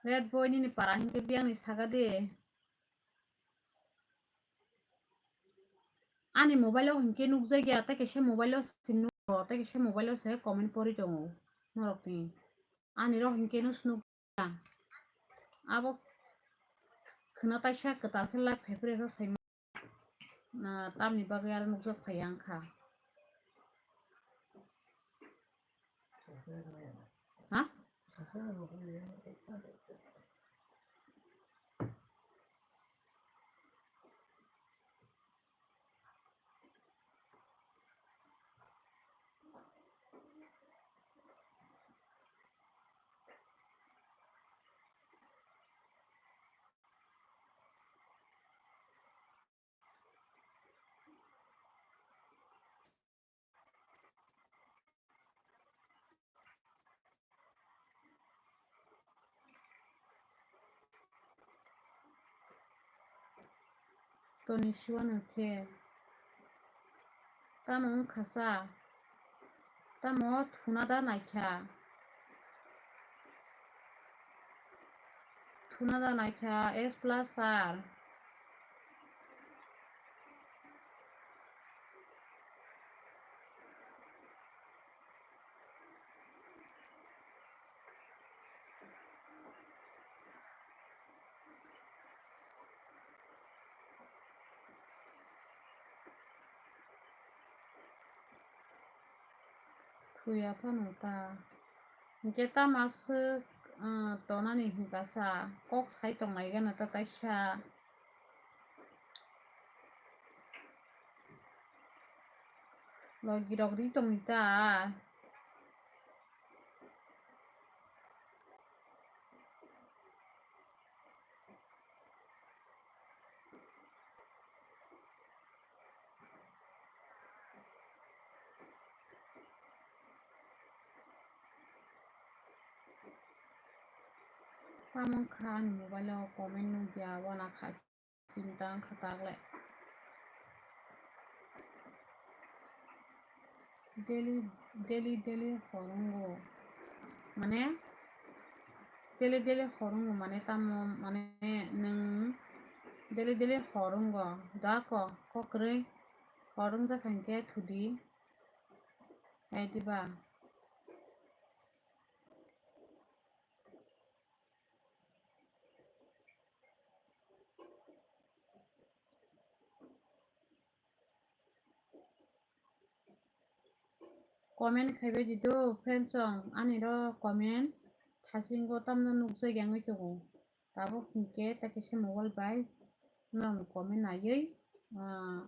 Red boy nini para hinkhe biyang ni saga de. Ani mobile o hinkhe nukjagya, tei kaisa mobile o se nukgo, tei kaisa mobile o se comment pori tongo norokni. Ani rok hinkhe no snukya. Abo khwna taisa kwtal khe live khai phre khe saimano. Na, tamni bagwi aro nukjak phai ang kha. Ha? Toni siwano khe tamo wngkha sa? Tamo thuna da naikha? Thuna da naikha S plus R. Thuya phano ta. Hinkhe tamo aswk, ah, tonani hinkha sa, kok sai tongnai gana ta taisa. Logi rok ri tongwi ta. Tamo wngkha ani mobile o comment nukya wana kha. Chinta wngkha tagle. Daily, daily, daily hor wngo. Mane, daily, daily hor wngo mane tamo, mane nwng daily, daily hor wngo. Da ko, kok kwrwi hor wngjak hinkhe thudi. Hai diba? Comment khaibai di do, friends song, ani ro comment thasingo tamno nukjak yangwi tongo. Tabuk hinkhe ta kisa mobile bai norokni comment naiwi, ah,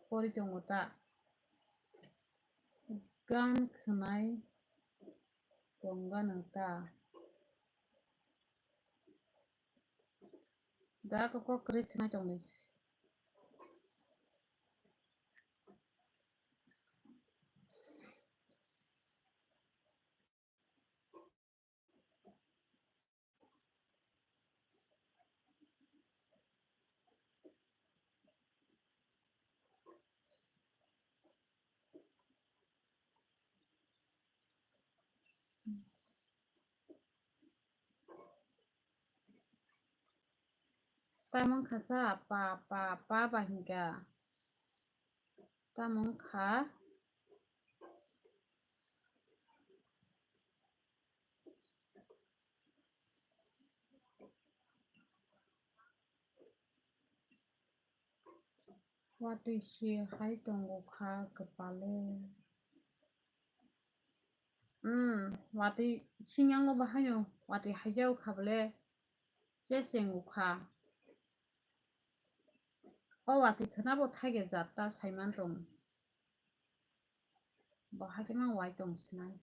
pori tongo ta. Gan khwnai tongganw ta. Jaga kok kwrwi khwnai tongdi. Tamo wngkha sa, pa, pa, pa ba hinkha. Tamo wngkha. Watwi se hai tongo kha kwpale. Hmm, watwi sinyango bahaino watwi haijao kha bole, cheseng ukha. O watwi khwnabo thaige jatta saiman tong. Bo hakhe mang wai tong sinai.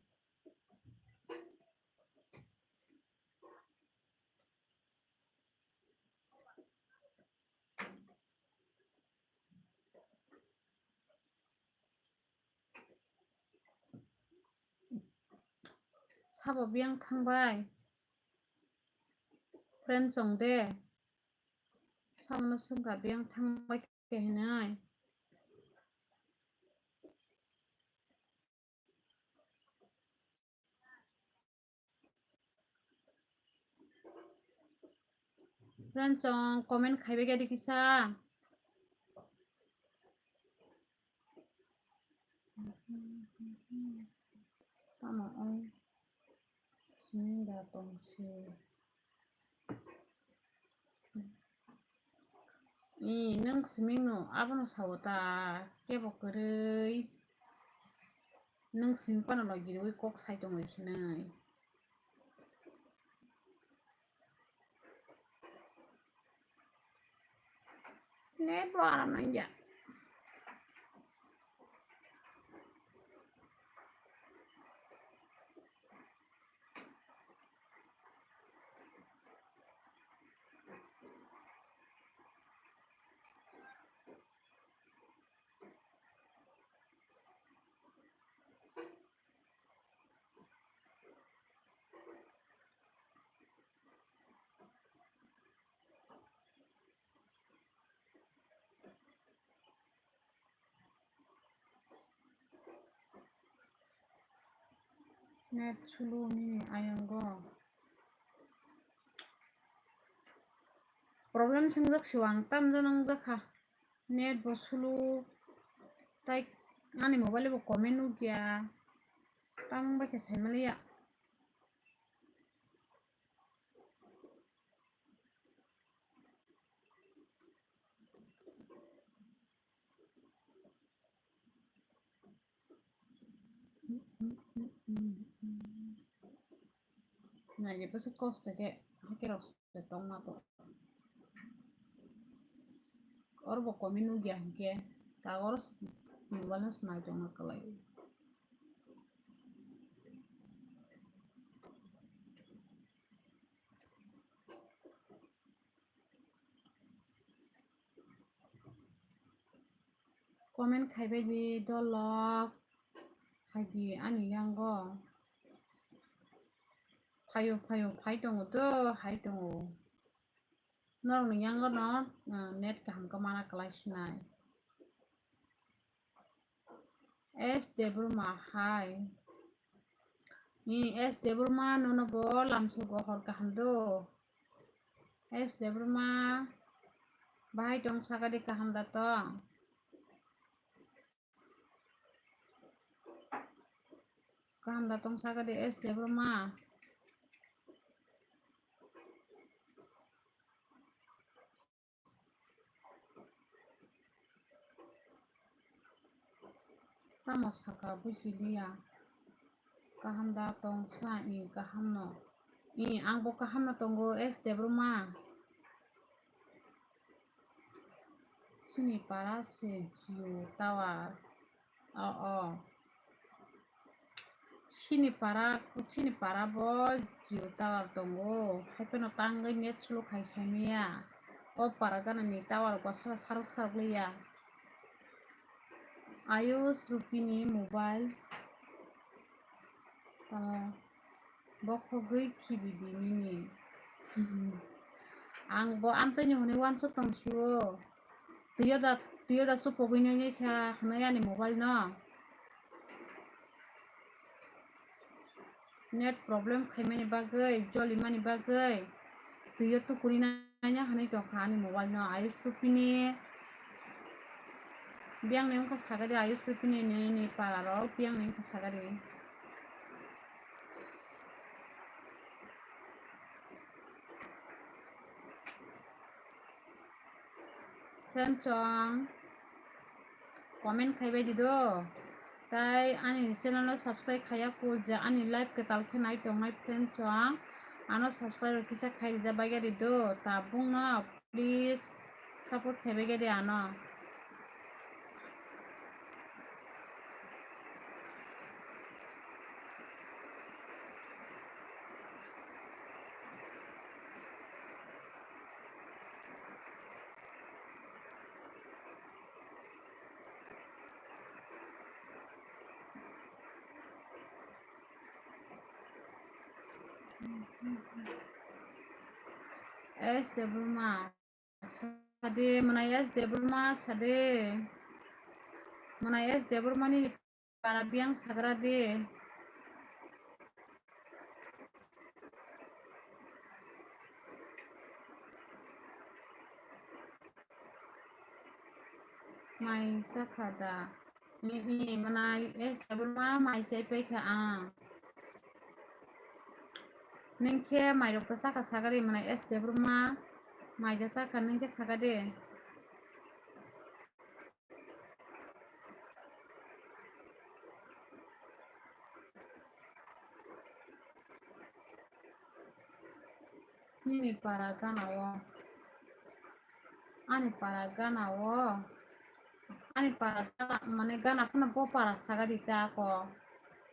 Sabo biyang thangbai. Friend chong de. Sabono swngkha biyang thangbai khe hinwi. Friend chong comment khaibai khe di kisa. Tamo ong. Sini da tong si. Ee, nwng simingno abono sao ta, kebo kwrwi. Nwng simi phano logi rwui kok sai tongwi hinwi. Net bo aram nangya. Net slow nini ayango. Problem swngjak siwang tamjak nangjakha. Net bo slow. Tai ani mobile bo comment nukya. Tamung bai khe saimaliya. Nai je pasa kos ta ke, hake rok se tong ma to. Oro bo komi nugya hinkhe, ta oro mobile no se nai tong ma kwlai. Comment khaibai di dolok, phaidi ani yango. Phaio, phaio, phai tongo to, hai tongo. Norokni yango no, uh, net kaham khe mana kwlai sinai. S Debbarma hai. Ni S Debbarma nono bo lamsogo hor kaham do. S Debbarma bahai tong sakadi kaham da tong. Kaham da tong sakadi S Debbarma. Tamo saka buji liya. Kaham da tong sa, i kaham no. I ang bo kaham no tongo S Debbarma. Sini para se Jio tower. O, o. Sini para, sini para bo Jio tower tongo. Haiphano tangwi net slow khai saimaya. O para gana ni tower bo sara sarok sarok liya. Ayush Rupini mobile. Ah, bokhogwi khibidi nini. Ang bo amtwini hwnwi uansuk tong sio. Tuyo da, tuyo da supogwi nai nai kha hwnwi ani mobile no. Net problem khaimani bagwi, jolimani bagwi, tuyo tukuri nai nai hwnwi tongkha ani mobile no. Ayush Rupini, biyang ni wngkha sagadi Ayush Rupini ni, ni para rok, biyang ni wngkha sagadi. Friends song comment khaibai di do. Tai ani channel no subscribe khaiya kho je ani live kwtal khe nai tongnai friends song. Ano subscribe kisa khai rija bai di do. Tabung no please support khaibai di ano. S Debbarma. Sade, mwnai S Debbarma sade. Mwnai S Debbarma ni para biyang sagra de. Mai sakha da. Ni, ni, mwnai S Debbarma mai chai pai kha ang. Nung khe mai rok ta chakha sagari mwnai S Debbarma mai ta chakha nung khe saga de. Nini para gana o. Ani para gana o. Ani para gana, mane gana phano bo para saga di ta ko.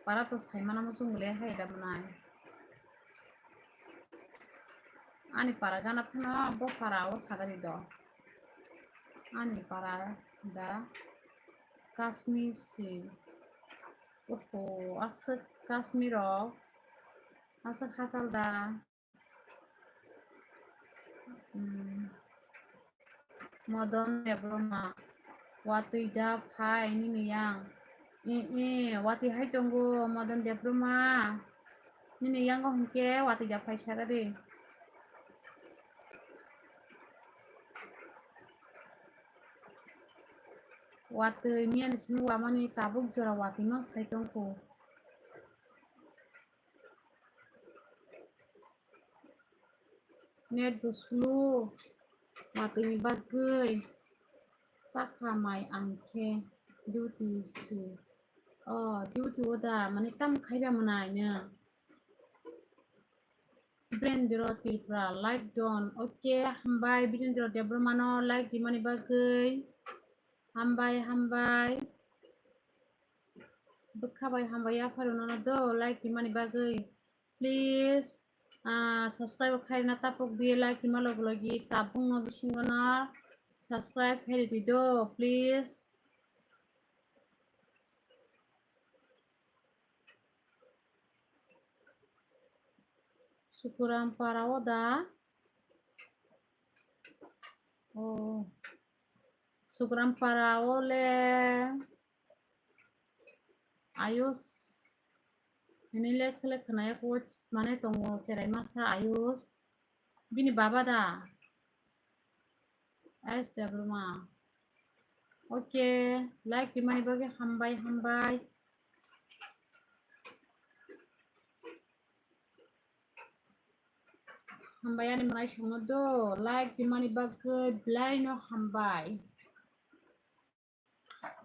Para to saimano muchung le hai da mwnai. Ani para gana phano bo para o saga di do. Ani para da Kashmir si. Oho, aswk Kashmir rok. Aswk hachal da. Hmm. Modon Debbarma, watwi da phai nini yang. I, i, watwi hai tongo Modon Debbarma. Nini yango hwnkhe watwi da phai saga di. Watwi miyani simi wamani tabuk jora watwi ma phai tongkho. Net bo slow, watwi ni bagwi chakha mai ang khe duty si. O, duty o da, mane tam khaiba mwnai no. Birendra Tripura, like don. Okay, hambai Birendra Debbarma no like di mani bagwi. Hambai, hambai. Bwkha bai hambai yapharwi nono do like di mani bagwi. Please, ah, subscribe khai na tapok di like di ma logi logi tabung no bisingo no subscribe khai di do, please. Sukuram para o da. O. Sukuram para o le. Ayush. Ini le khle khwnaya ko mane tongo cherai masa Ayush. Bini baba da. S Debbarma. Okay, like di mani bagwi hambai, hambai. Hambai ani mwnai songno do, like di mani bagwi belai no hambai.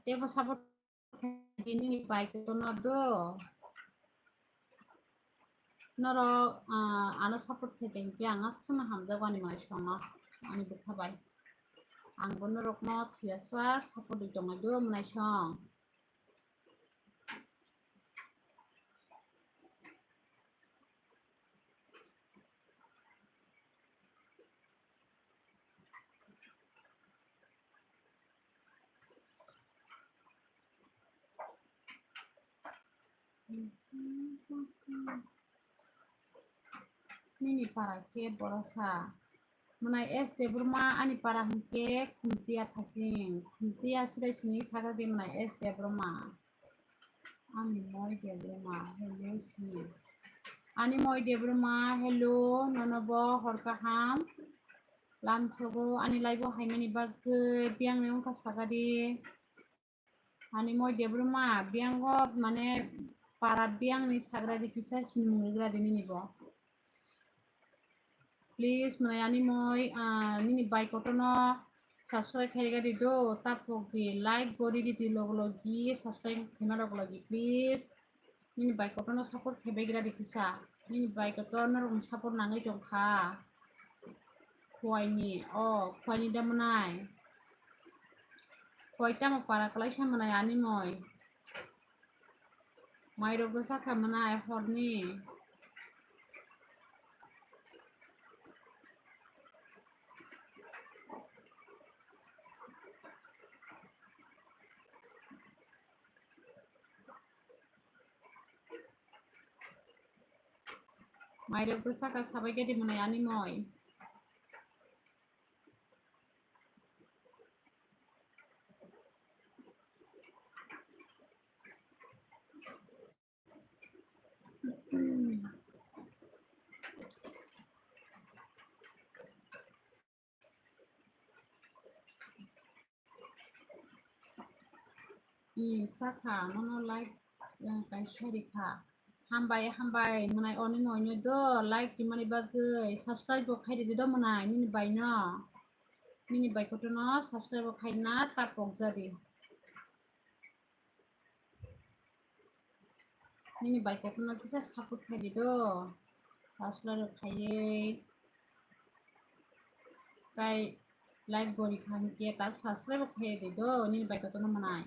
Tebo support khaidi nini bai kotorno do. Norok, ah, ano support khai tongkhe ang aswkno hamjago ani mwnai songno, ani bwkha bai. Ang bo norokno thwiyasak support ri tongnai do mwnai song. Nini para khe borosa. Mwnai S Debbarma, ani para hinkhe Khumtia Thaching. Khumtia sidai sini sakha di mwnai S Debbarma. Ani moi Debbarma, hello sis. Ani moi Debbarma, hello, nono bo hor kaham. Lamsogo ani live o haimani bagwi biyang ni wngkha sakha di. Ani moi Debbarma, biyango mane para biyang ni sagra di kisa sinimung rigra di nini bo. Please, mwnai ani moi, ah, nini bai kotorno subscribe khairega di do, tapok di, like gori di, di log logi, subscribe khaima log logi, please. Nini bai kotorno support khaibai gra di kisa. Nini bai kotor norok support nangwi tongkha. Khuaini, o, khuaini da mwnai. Khuai tamo para kwlaisa mwnai ani moi. Mairok bwsa kha mwnai horni. Mairok bwsa kha sabai gadi mwnai ani moi. Hmm, sakha, nono like, eh, kaisa rikha. Hambai, hambai, mwnai oni moino do like rimani bagwi, subscribe bo khaidi do mwnai nini baino. Nini bai kotorno subscribe bo khaina tapok jadi. Nini bai kotorno kisa support khaidi do. Subscribe khaiwi. Tai like gori kha hinkhe tak subscribe khaidi do. Nini bai kotorno mwnai.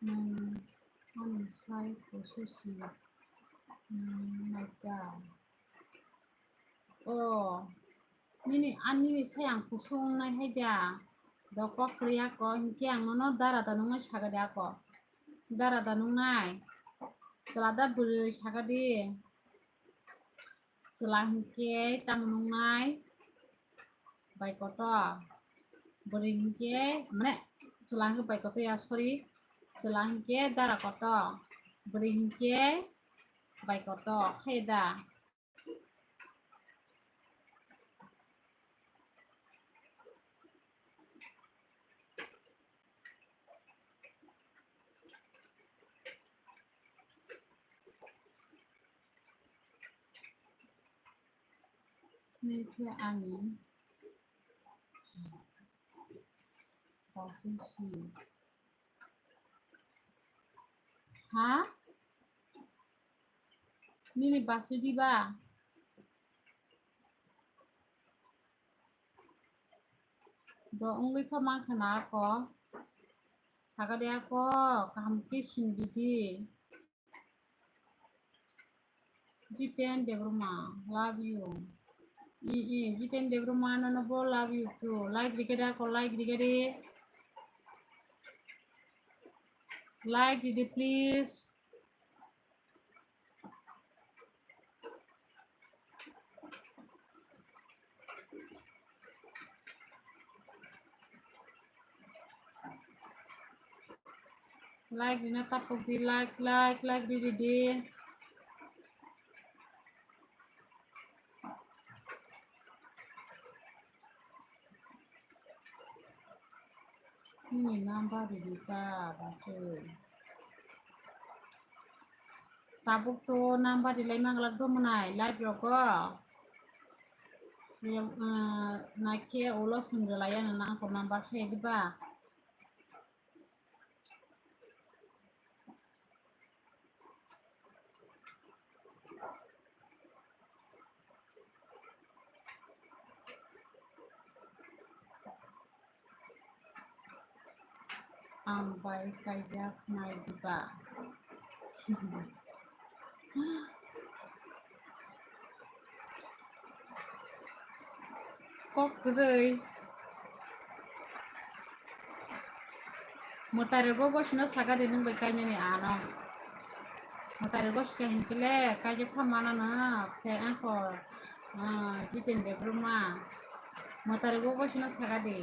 Hmm, ano sai kususi, hmm, naita. O, nini, ani nini sayang kusung nai hai da. Doko kriya ko, hinkhe ang nono dara da nungnai saga de ako. Dara da nungnai. Chwla da bwrwi saga di. Chwla hinkhe tamo nungnai. Bai kotor. Bwrwi hinkhe, mane, chwla hinkhe bai kotor ya, sorry. Chwla hinkhe dara kotor. Bwrwi hinkhe bai kotor. Khe da. Nini khe ani basui si. Ha? Nini basui diba? Do wngwi kha mankha na ako. Saga de ako, kaham khe sini di di. Jiten Debbarma, love you. I, i, Jiten Debbarma, nono bo love you too. Like rikhe da ako, like rikhe di. Like ridi, please. Like rina tapok di, like, like, like ridi di. Nini number ridi ta, basui. Tabuk to number rilai manglak do mwnai, live rogo. Em, eh, nakhe ulo swngrwlaiya nang nangkho number khe diba. Bai kaijak nai diba? Kok kwrwi. Mwtai rwgo gosino saka di nwng bai kainani ano. Mwtai rwgo sika hinkhe le kaijak kha mana no khe angkho, ah, Jiten Debbarma. Mwtai rwgo gosino saka di.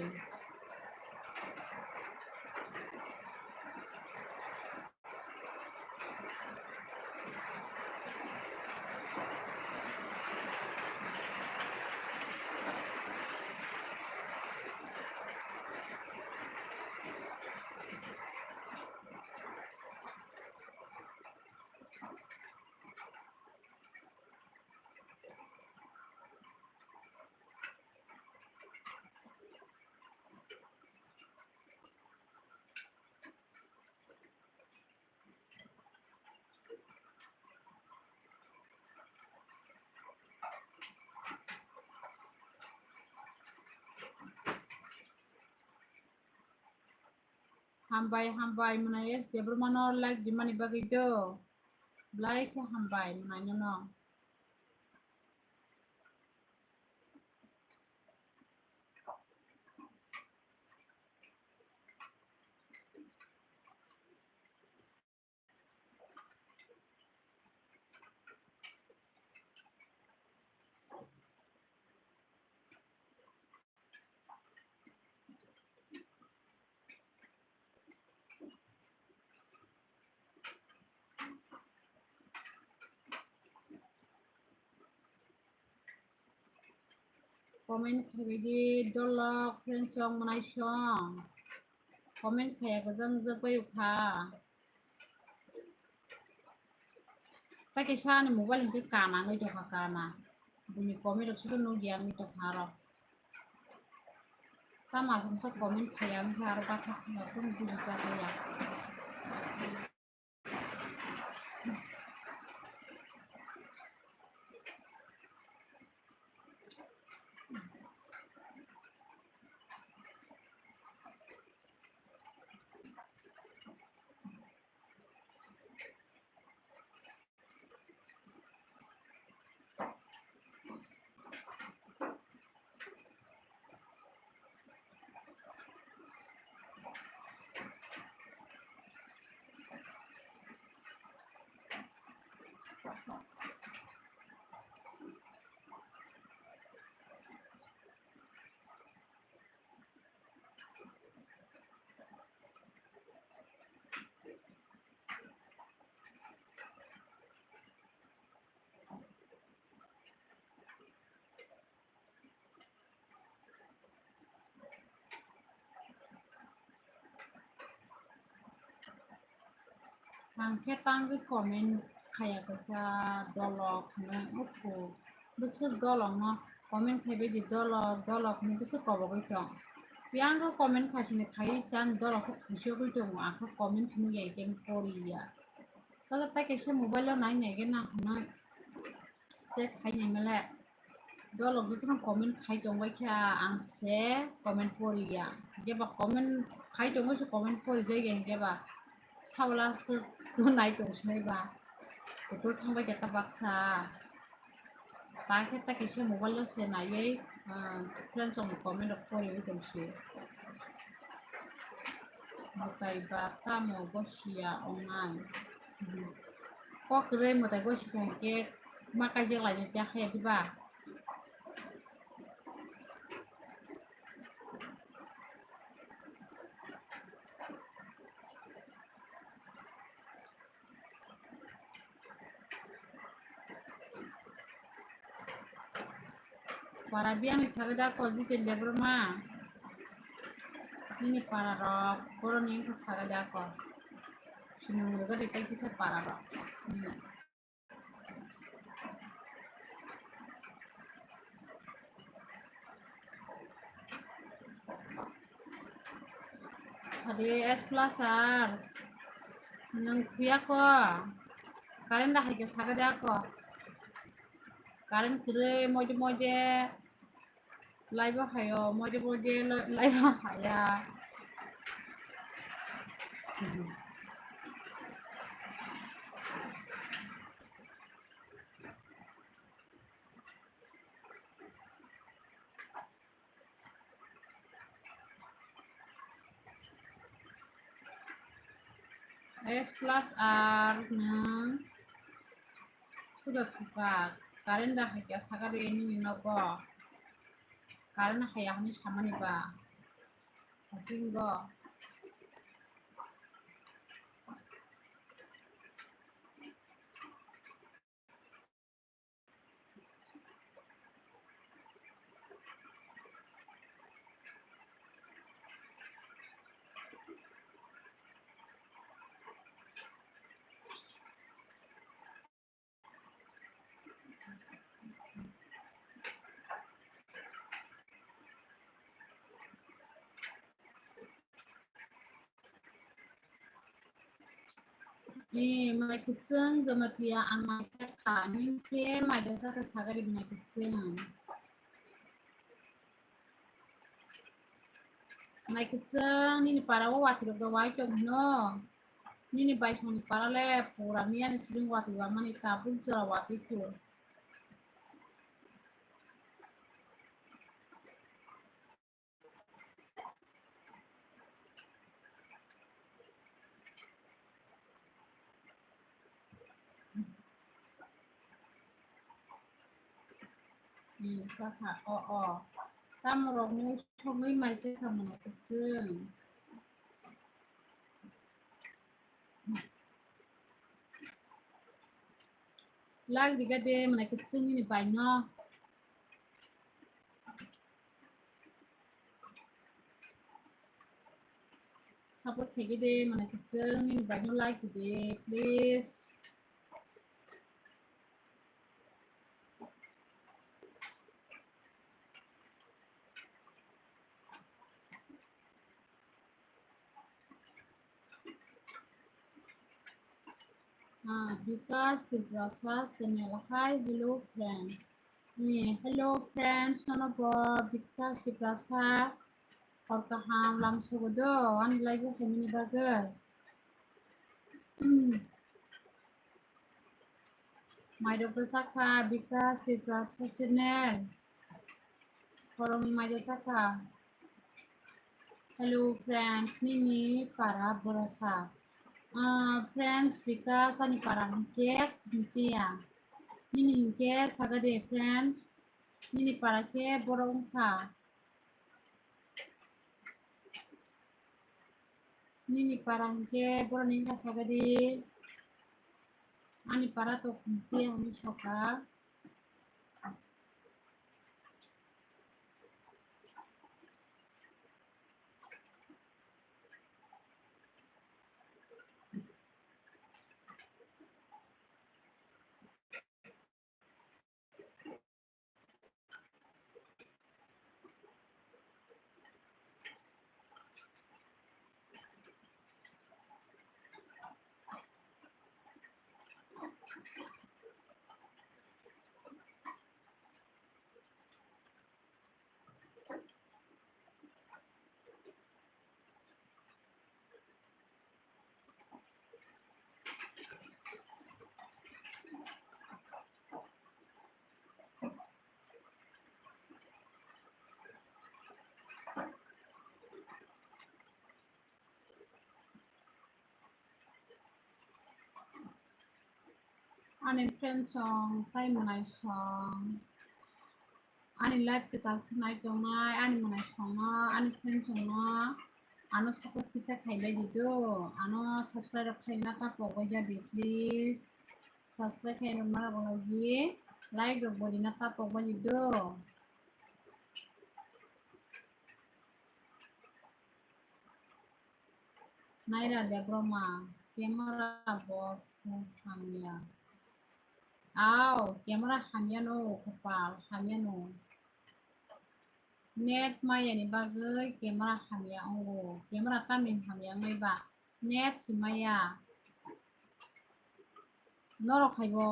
Hambai, hambai, mwnai S Debbarmano like dimani bagwi do. Belai khe hambai, mwnai nono. Comment khaibaidi dolok friends song mwnai song. Comment khaiya kwchang jagbai kha. Tei kaisa ani mobile hinkhe kana wngwi tongkha, kana. Bini comment rok sotw nukya wngwi tongkha aro. Tamo aswksa comment khaiya wngkha aro bakha khaiya kunu bujijak ya. Ang khe tangwi comment khaiya kaisa dolok hinwi, uffu bwswk dolokno comment khaibaidi dolok dolok hinwi bwswk kobogwi tong. Yang khe comment khaisini khaiwi se ani dolok khe thwisogwi tongo, ang khe comment hinwi ya khe poriya. Tala tai kaisa mobile o nai nai khe nang hinwi check khai nai male. Dolok jotono comment khai tong bai kha, ang se comment poriya. Hinkhe ba comment khai tong bai se comment porijak ya hinkhe ba. Sawla swk nai tong sinai ba. Kuthur thang bai kha ta baksa. Ta khe ta kaisa mobile o se naiwi, ah, friends rokni comment rok poriwi tong si. Mwtai ba tamo gosiya wngnai. Kok kwrwi mwtai gosi kha hinkhe ma kaijak lainai ta khe diba? Para biyangni sagwi da ko Jiten Debbarma. Nini para rok boroni wngkha sagwi da ko. Sinung rwgadi tei kisa para rok. Nini. Sadi S plus R. Nwng khuya ko. Current da hai khe sagwi da ko. Current kwrwi moide moide. Laibo hayo, moide moide lo-, laibo haya. S plus R nwng suda thuka, current da hai khe saka de nini nogo, current haya hwnwi samani ba, hasingo. Eh, mai kwchwng Jamatia, ang mai kha kha, nini khe mai da sakha sagari mai kwchwng. Mai kwchwng, nini para o watwi rok da wai tong hwno. Nini baithang ni para le pura miya ni siring watwi wamani tabuk jora watwi kho. Hmm, sakha, o, o. Tamo rok mui sogwi mai chwng kha mwnai kwchwng. Like riga de mwnai kwchwng nini bai no. Support khaigwi de, mane kwchwng nini bai no like di de, please. Ah, Bikash Tiprasa channel. Hi, hello friends. Eh, hello friends, nono bo Bikash Tiprasa. Hor kaham lam sogo do, ani live o phaimani bagwi. Mairok do sakha Bikash Tiprasa channel. Khoroknwi mairok sakha. Hello friends, nini para borasa. Ah, friends, Bikash ani para hwnkhe Kuntiya. Nini hwnkhe saga de friends, nini para khe borok wngkha. Nini para hwnkhe boroni wngkha saga di. Ani para to Kuntiya hinwi soka. Ani friend song, tai mwnai song. Ani live kwtal khe nai tongnai, ani mwnai song no, ani friend song no, ano support kisa khai bai di do, ano subscribe rok khai na ta pok bai ja di, please. Subscribe khai rok ma rok logi, like rok bo di na ta pok bai di do. Naira Debbarma, camera bo hamya. Aw, camera hamya no, kopal hamya no. Net maya ni bagwi camera hamya wngo. Camera tamni hamya wngnai ba? Net si maya. Norok hai bo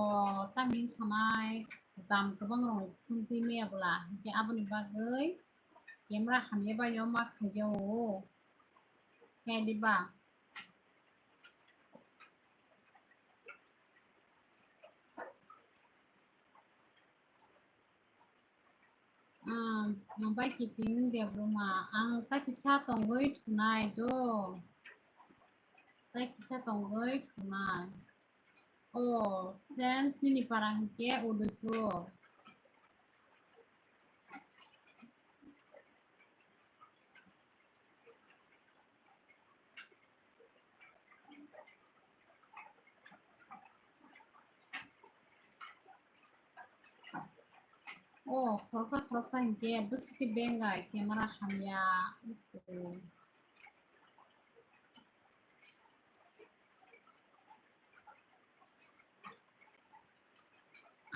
tamni sanai dam kwbang rok phunti maya bwla. Hinkhe aboni bagwi camera hamya bai o ma khaijao. Khe diba? Bai kiting Debruma, ang ta kisa tongwi thunai do. Ta kisa tongwi thunai. O, friends, nini para hinkhe Udaipur. O, khoroksa khoroksa hinkhe bwswk khe bengai, camera hamya.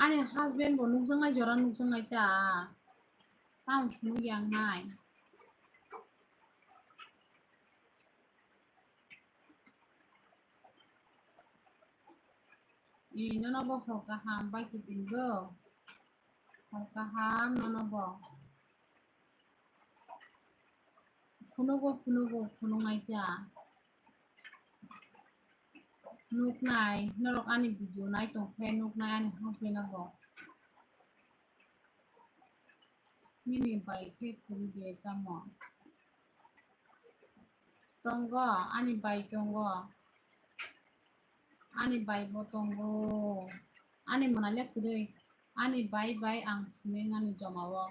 Ani husband bo nukjaknai jora nukjaknai ta. Tamo phunuk yang nai. Ee, nono bo hor kaham bai kiting do. Hor kaham nono bo. Phunugo, phunugo, phunuknai ta. Nuknai, norok ani video nai tongkhe nuknai ani husband no bo. Nini bai khe kwrwi de tamo? Tongo, ani bai tongo. Ani bai bo tongo. Ani mwnai le kwrwi. Ani bai bai ang simi wngani joma o.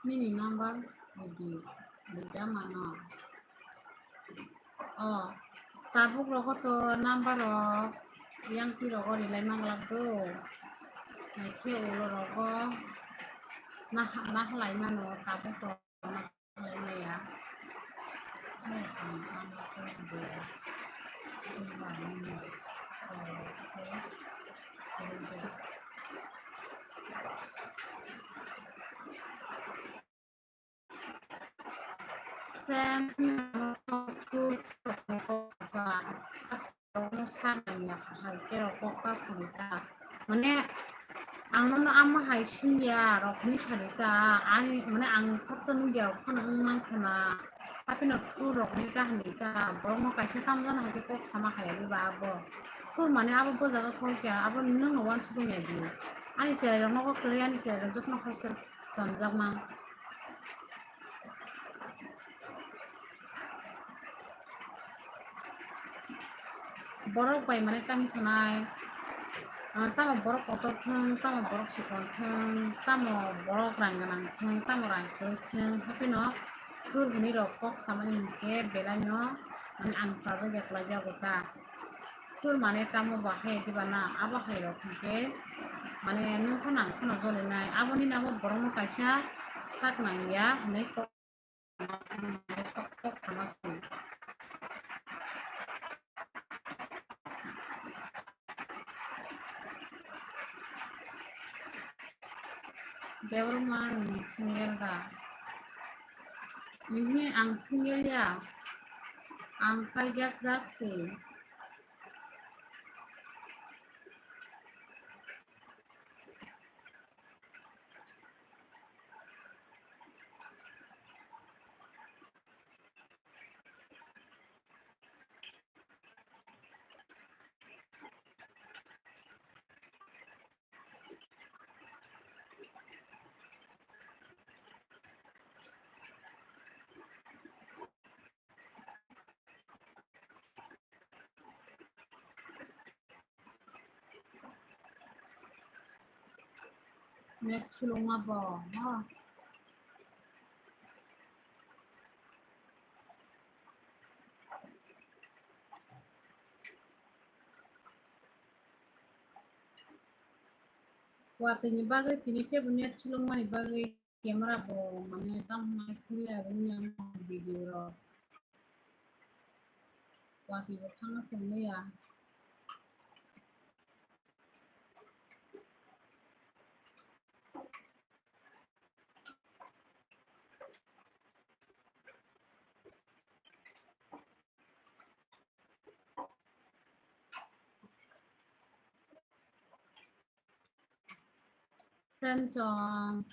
Nini number di, di, di mano. O, tabuk rogo to number rok yang ti rogo rilai manglak do. Naikhe ulo rogo na, na halai mano tabuk to. Friends, Mane, ang nono ama hai singya rok hinwi sadi ta, ani, mane, ang khoroksa nukya rok phano wng mankha na, hapheno phuru rok hinwi kaham di ta, borokno kaisa tamjani hai khe kok sama hai ya diba abo. Phuru mane abo bo jaga sokya, abo nwng no uansukya di. Ani cherai rokno kok kwrwi, ani cherai rok jotono hostel tonjakma. Borok bai mane tamo sanai, ah, tamo borok kotor thwng, tamo borok chikon thwng, tamo borok rang gwnang thwng, tamo rang kwrwi thwng, hapheno phuru hwnwi rok kok samani hinkhe belai no mane ang chajak ya kwlai yago ta. Phuru mane tamo bo hai diba na, abo hai rok hinkhe mane nwng phano ang phano jolinai, aboni nabo borokno kaisa sak nang ya hinwi kok. Debbarma ni single da? Ihi, ang single ya. Ang kaijak jak se. Net sulungma bo, ha? Watwi ni bagwi tini teibo net sulungmani bagwi camera bo mane tamni clear wngya video rok. Watwi bo thangna songlia. Friends, um,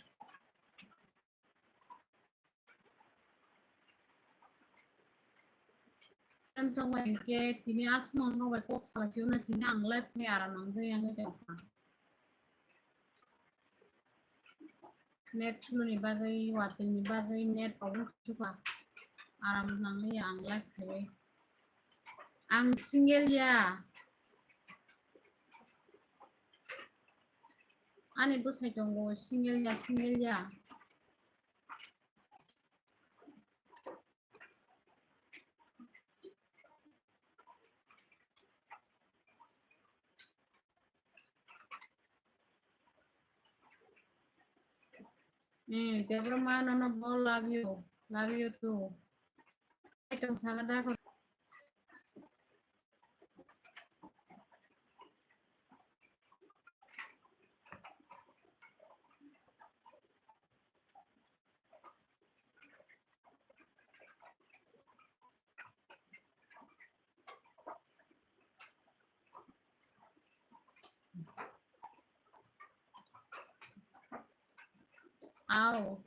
Friends, ang bai hwnkhe tini aswk nokno bai kok salai phiyokno tini ang live khe aram nangjak yang wngwi tongkha. Net slow ni bagwi, watwi ni bagwi net problem khaikha. Aram nangwi ang live khaiwi. Ang single ya. Ani bwsai tongo, single ya, single ya. Hmm, Debra ma, nono bo love you. Love you too. Ai tong saka da ko. Au.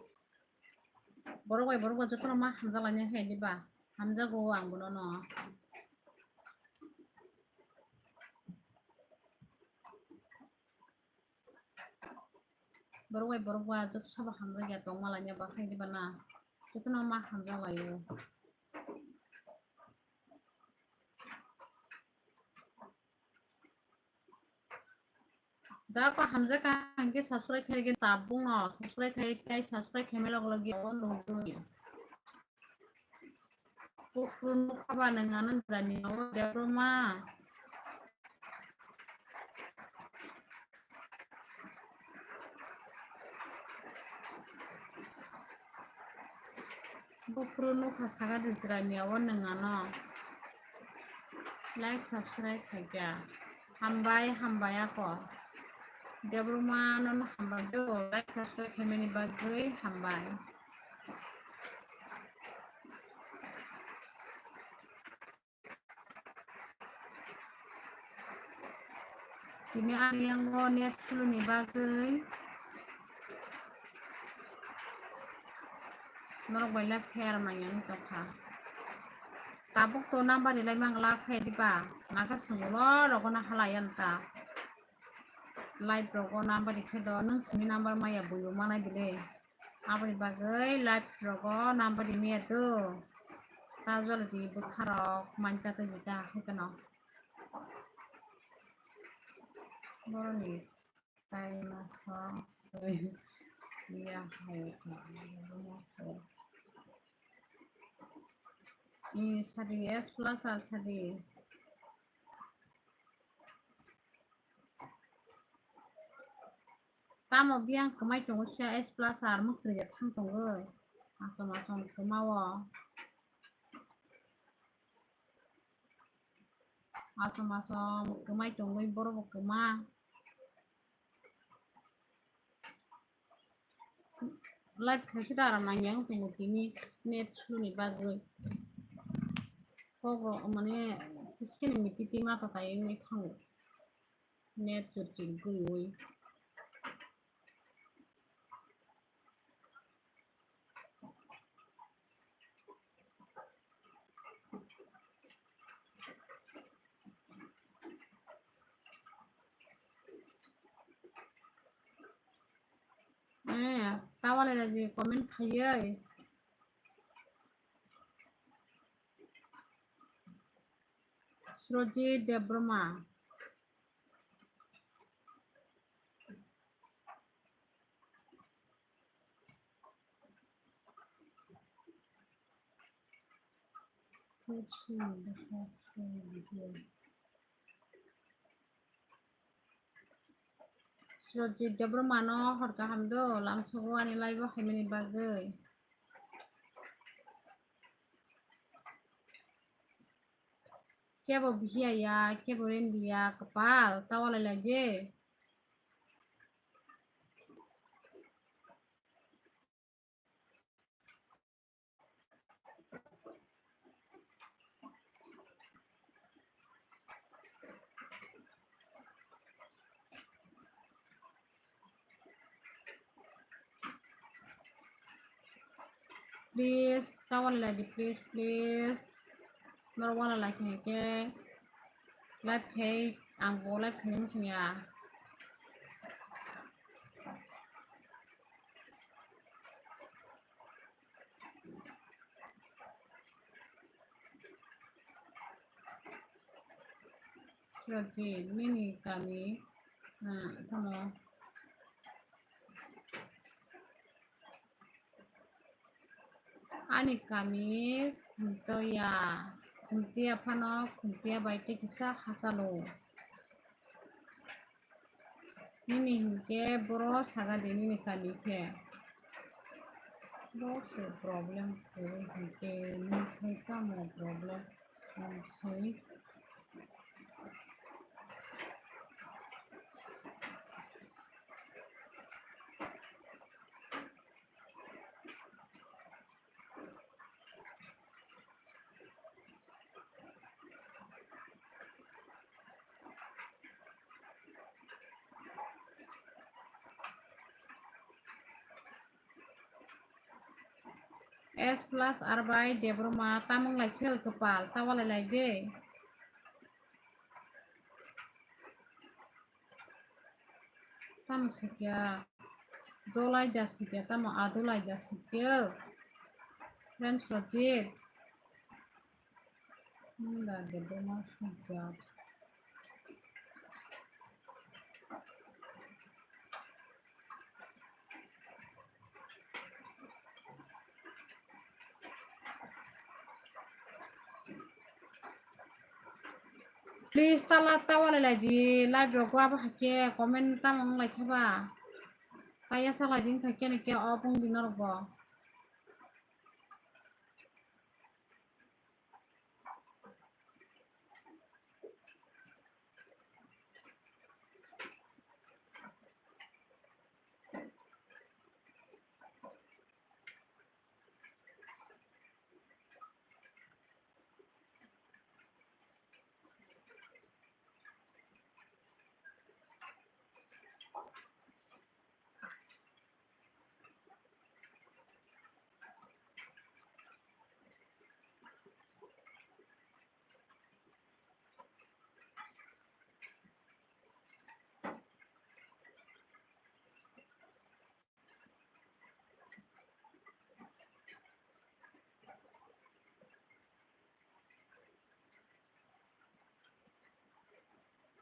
Borok bai borok bai jotono ma hamjak lainai khe diba? Hamjago ang bono no. Borok bai borok ba joto sabo hamjak ya tongma laina ba khe diba na? Jotono ma hamjak laio. Da ko hamjak ka hingke subscribe khai gen tabung no subscribe khai kai subscribe khai melo lagi o nungui. Kukrun nukha ba nang ano jani o Debra ma. Buphuru nukha saka di chwraini abo nwng ano like subscribe khaikha. Hambai, hambai ako. Debra ma nono hambai do like subscribe khaimani bagwi hambai. Tini ani yango net slow ni bagwi norok bai live khe aram nangya wng tongkha. Tabuk to number rilai mangla khe diba? Naka swngo rogo na halai yan ta. Live rogo number rikhe do, nwng simi number maya buyo manai bile. Aboni bagwi live rogo number rimiya do. Ta joldi bwkharok manja twi bita haikhe no. Boroni tai maso ya hai. Ni sadi S plus R sadi. Tamo biyang kwmai tongo siya S plus R mwkhwrwi ya thang tongwi. Asom asom kwma o. Asom asom kwmai tongwi borok bo kwma. Live khaikhe da aram nangya wng tongo tini net slow ni bagwi. Kok rok mane kiskini miti tima tatai wngwi thango. Net chwrchwr guriwi. Eh, tawale lagi comment khaiye. Srojit Debbarma. Srojit Debbarma no hor kaham do, lamsogo ani live o haimani bagwi. Kebo bihiya ya, kebo rendi ya, kwpal tawalai lai de. Please, ta wala lai di, please, please. Norok wala lai khe, khe live khai, ang bo live khaini muchung ya. Chwraji, nini kami, ah, tamo. Ani kami Khumtoya, Khumtoya phano Khumtoya bai tei kisa hachalo. Nini hinkhe boro saga de nini kami khe. Bo se problem kwrwi hinkhe nini khe tamo problem? Ang sai. S plus R bai Debbarma tamung lai khe kwpal ta walai lai de. Tamo sikya dolai da sikya tamo adolai da sikya. Friends Rajit. Nda Debbarma sikya. Please tala ta walai lai di live rogo abo hai khe comment tamo wng lai khe ba. Kaya sa lai di wng kha khe ni khe off wng di norok bo.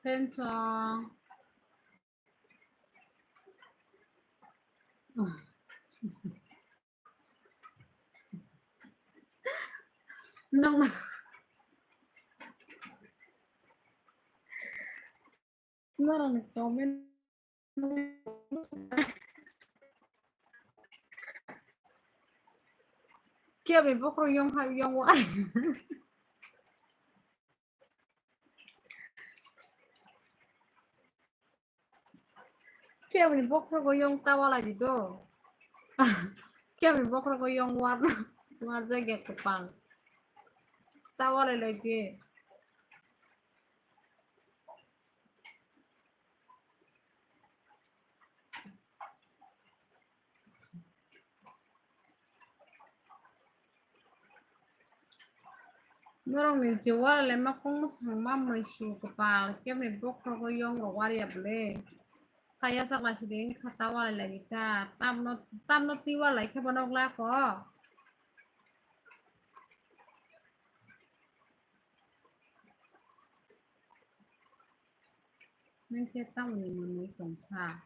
Friends song. Nang, norokni comment. Kiyabni bokhorok yong ha, yong wa. Kiyabni bokhorok yong ta walai di do. Kiyabni bokhorok yong war, war jagya kwpang. Ta walai lai di. Norokni je wala le makung mwsang ma mwnwi su kwpal, kebni bokhorogo yong rok war ya bwle. Kaya chakla sidi wngkha ta walai lai kha, tamno, tamno twi walai khe bono glak o. Nang khe tamoni mwnwi tongsa?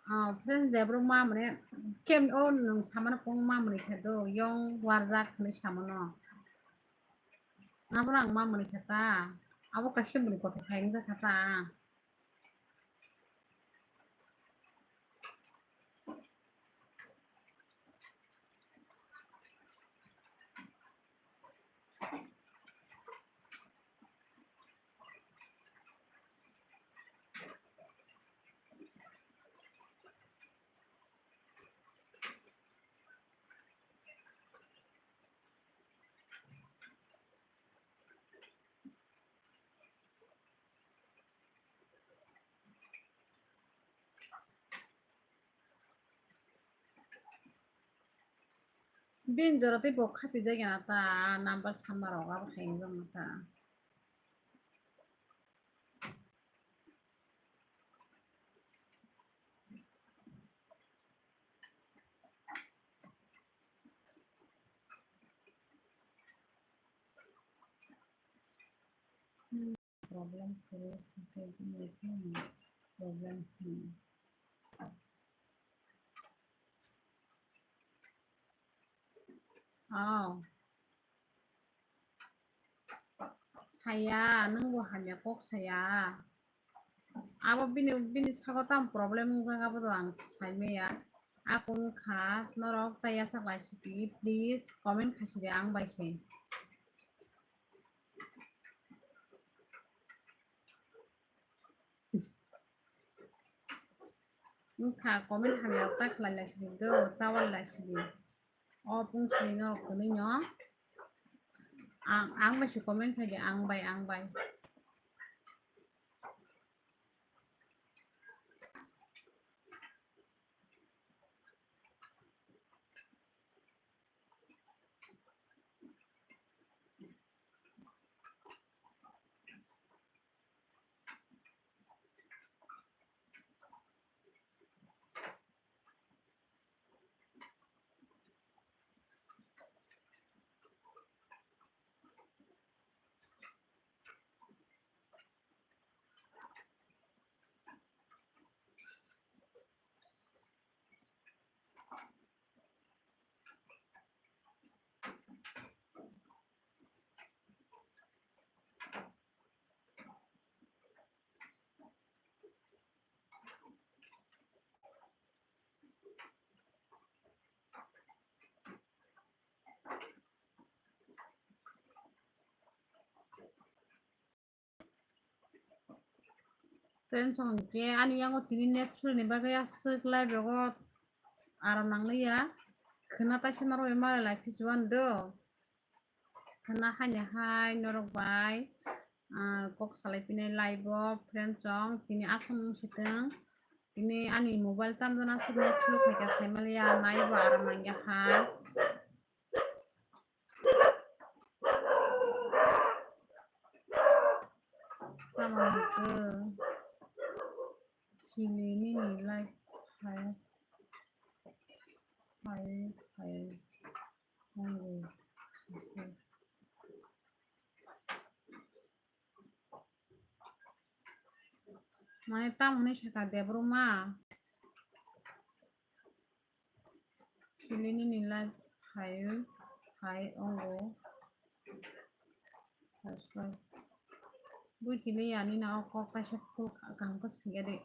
Ah, friends, Debbarma mane kem o nwng samano kung ma mwnwi khe do, yong warjak hinwi samano. Abono ang ma mwnwi khe ta, abo kaisa mwnwi kotor khai wngjak kha ta. Bin jora tei bo khapi jai gana ta, number samma rok abo khai wngma ta. Problem, problem. Oh. Saya, nwng bo hamya kok saya. Abo bini, bini sago tam problem wngjak, abo do ang sai maya. Ako wngkha norok tai yasak lai sidi, please comment khai sidi ang bai se. Wngkha comment hamya ta khlai lai sidi do, ta wal lai sidi. O pung sini norok kwnwi no. Ang, ang bai se comment khai di, ang bai, ang bai. Friends, hwnkhe ani yango tini net slow ni bagwi aswk live rogo aram nangliya. Khwna taisa norok bai malai lai phisu ani do. Khwna haino hai norok bai, ah, kok salai phinai live o friends rok tini aswk wng sitwng. Tini ani mobile tamjana aswk net slow khaikha saimaliya naibo aram nangya hai. Tamo hwnkhe chini nini live hai, hai, hai, hai. Mane tamo hwnwi sakha Debbarma. Chini nini live hai, hai ongo. Subscribe. Bui kili ani na o kok kaisa full kaham khe singya de.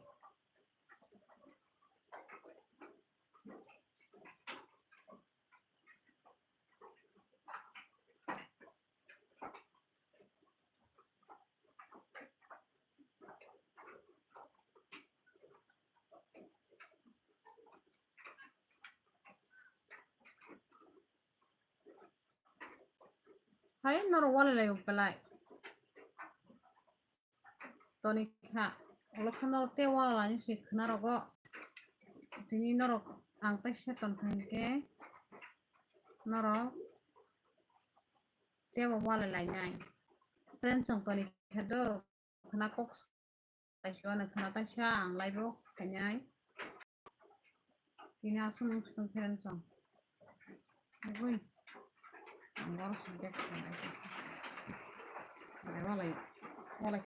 Hai norok walai lai belai. Toni kha, ulo khe norok tei walani se khwna rogo. Tini norok ang tei se ton kha hinkhe norok teibo walai lainai. Friends rok toni kha do khwna kok. Taisho ano khwna taisa ang live o khainai. Tini aswk nwng swtwng friends rok. Nugui. Ang oro swngde khainai. Walai.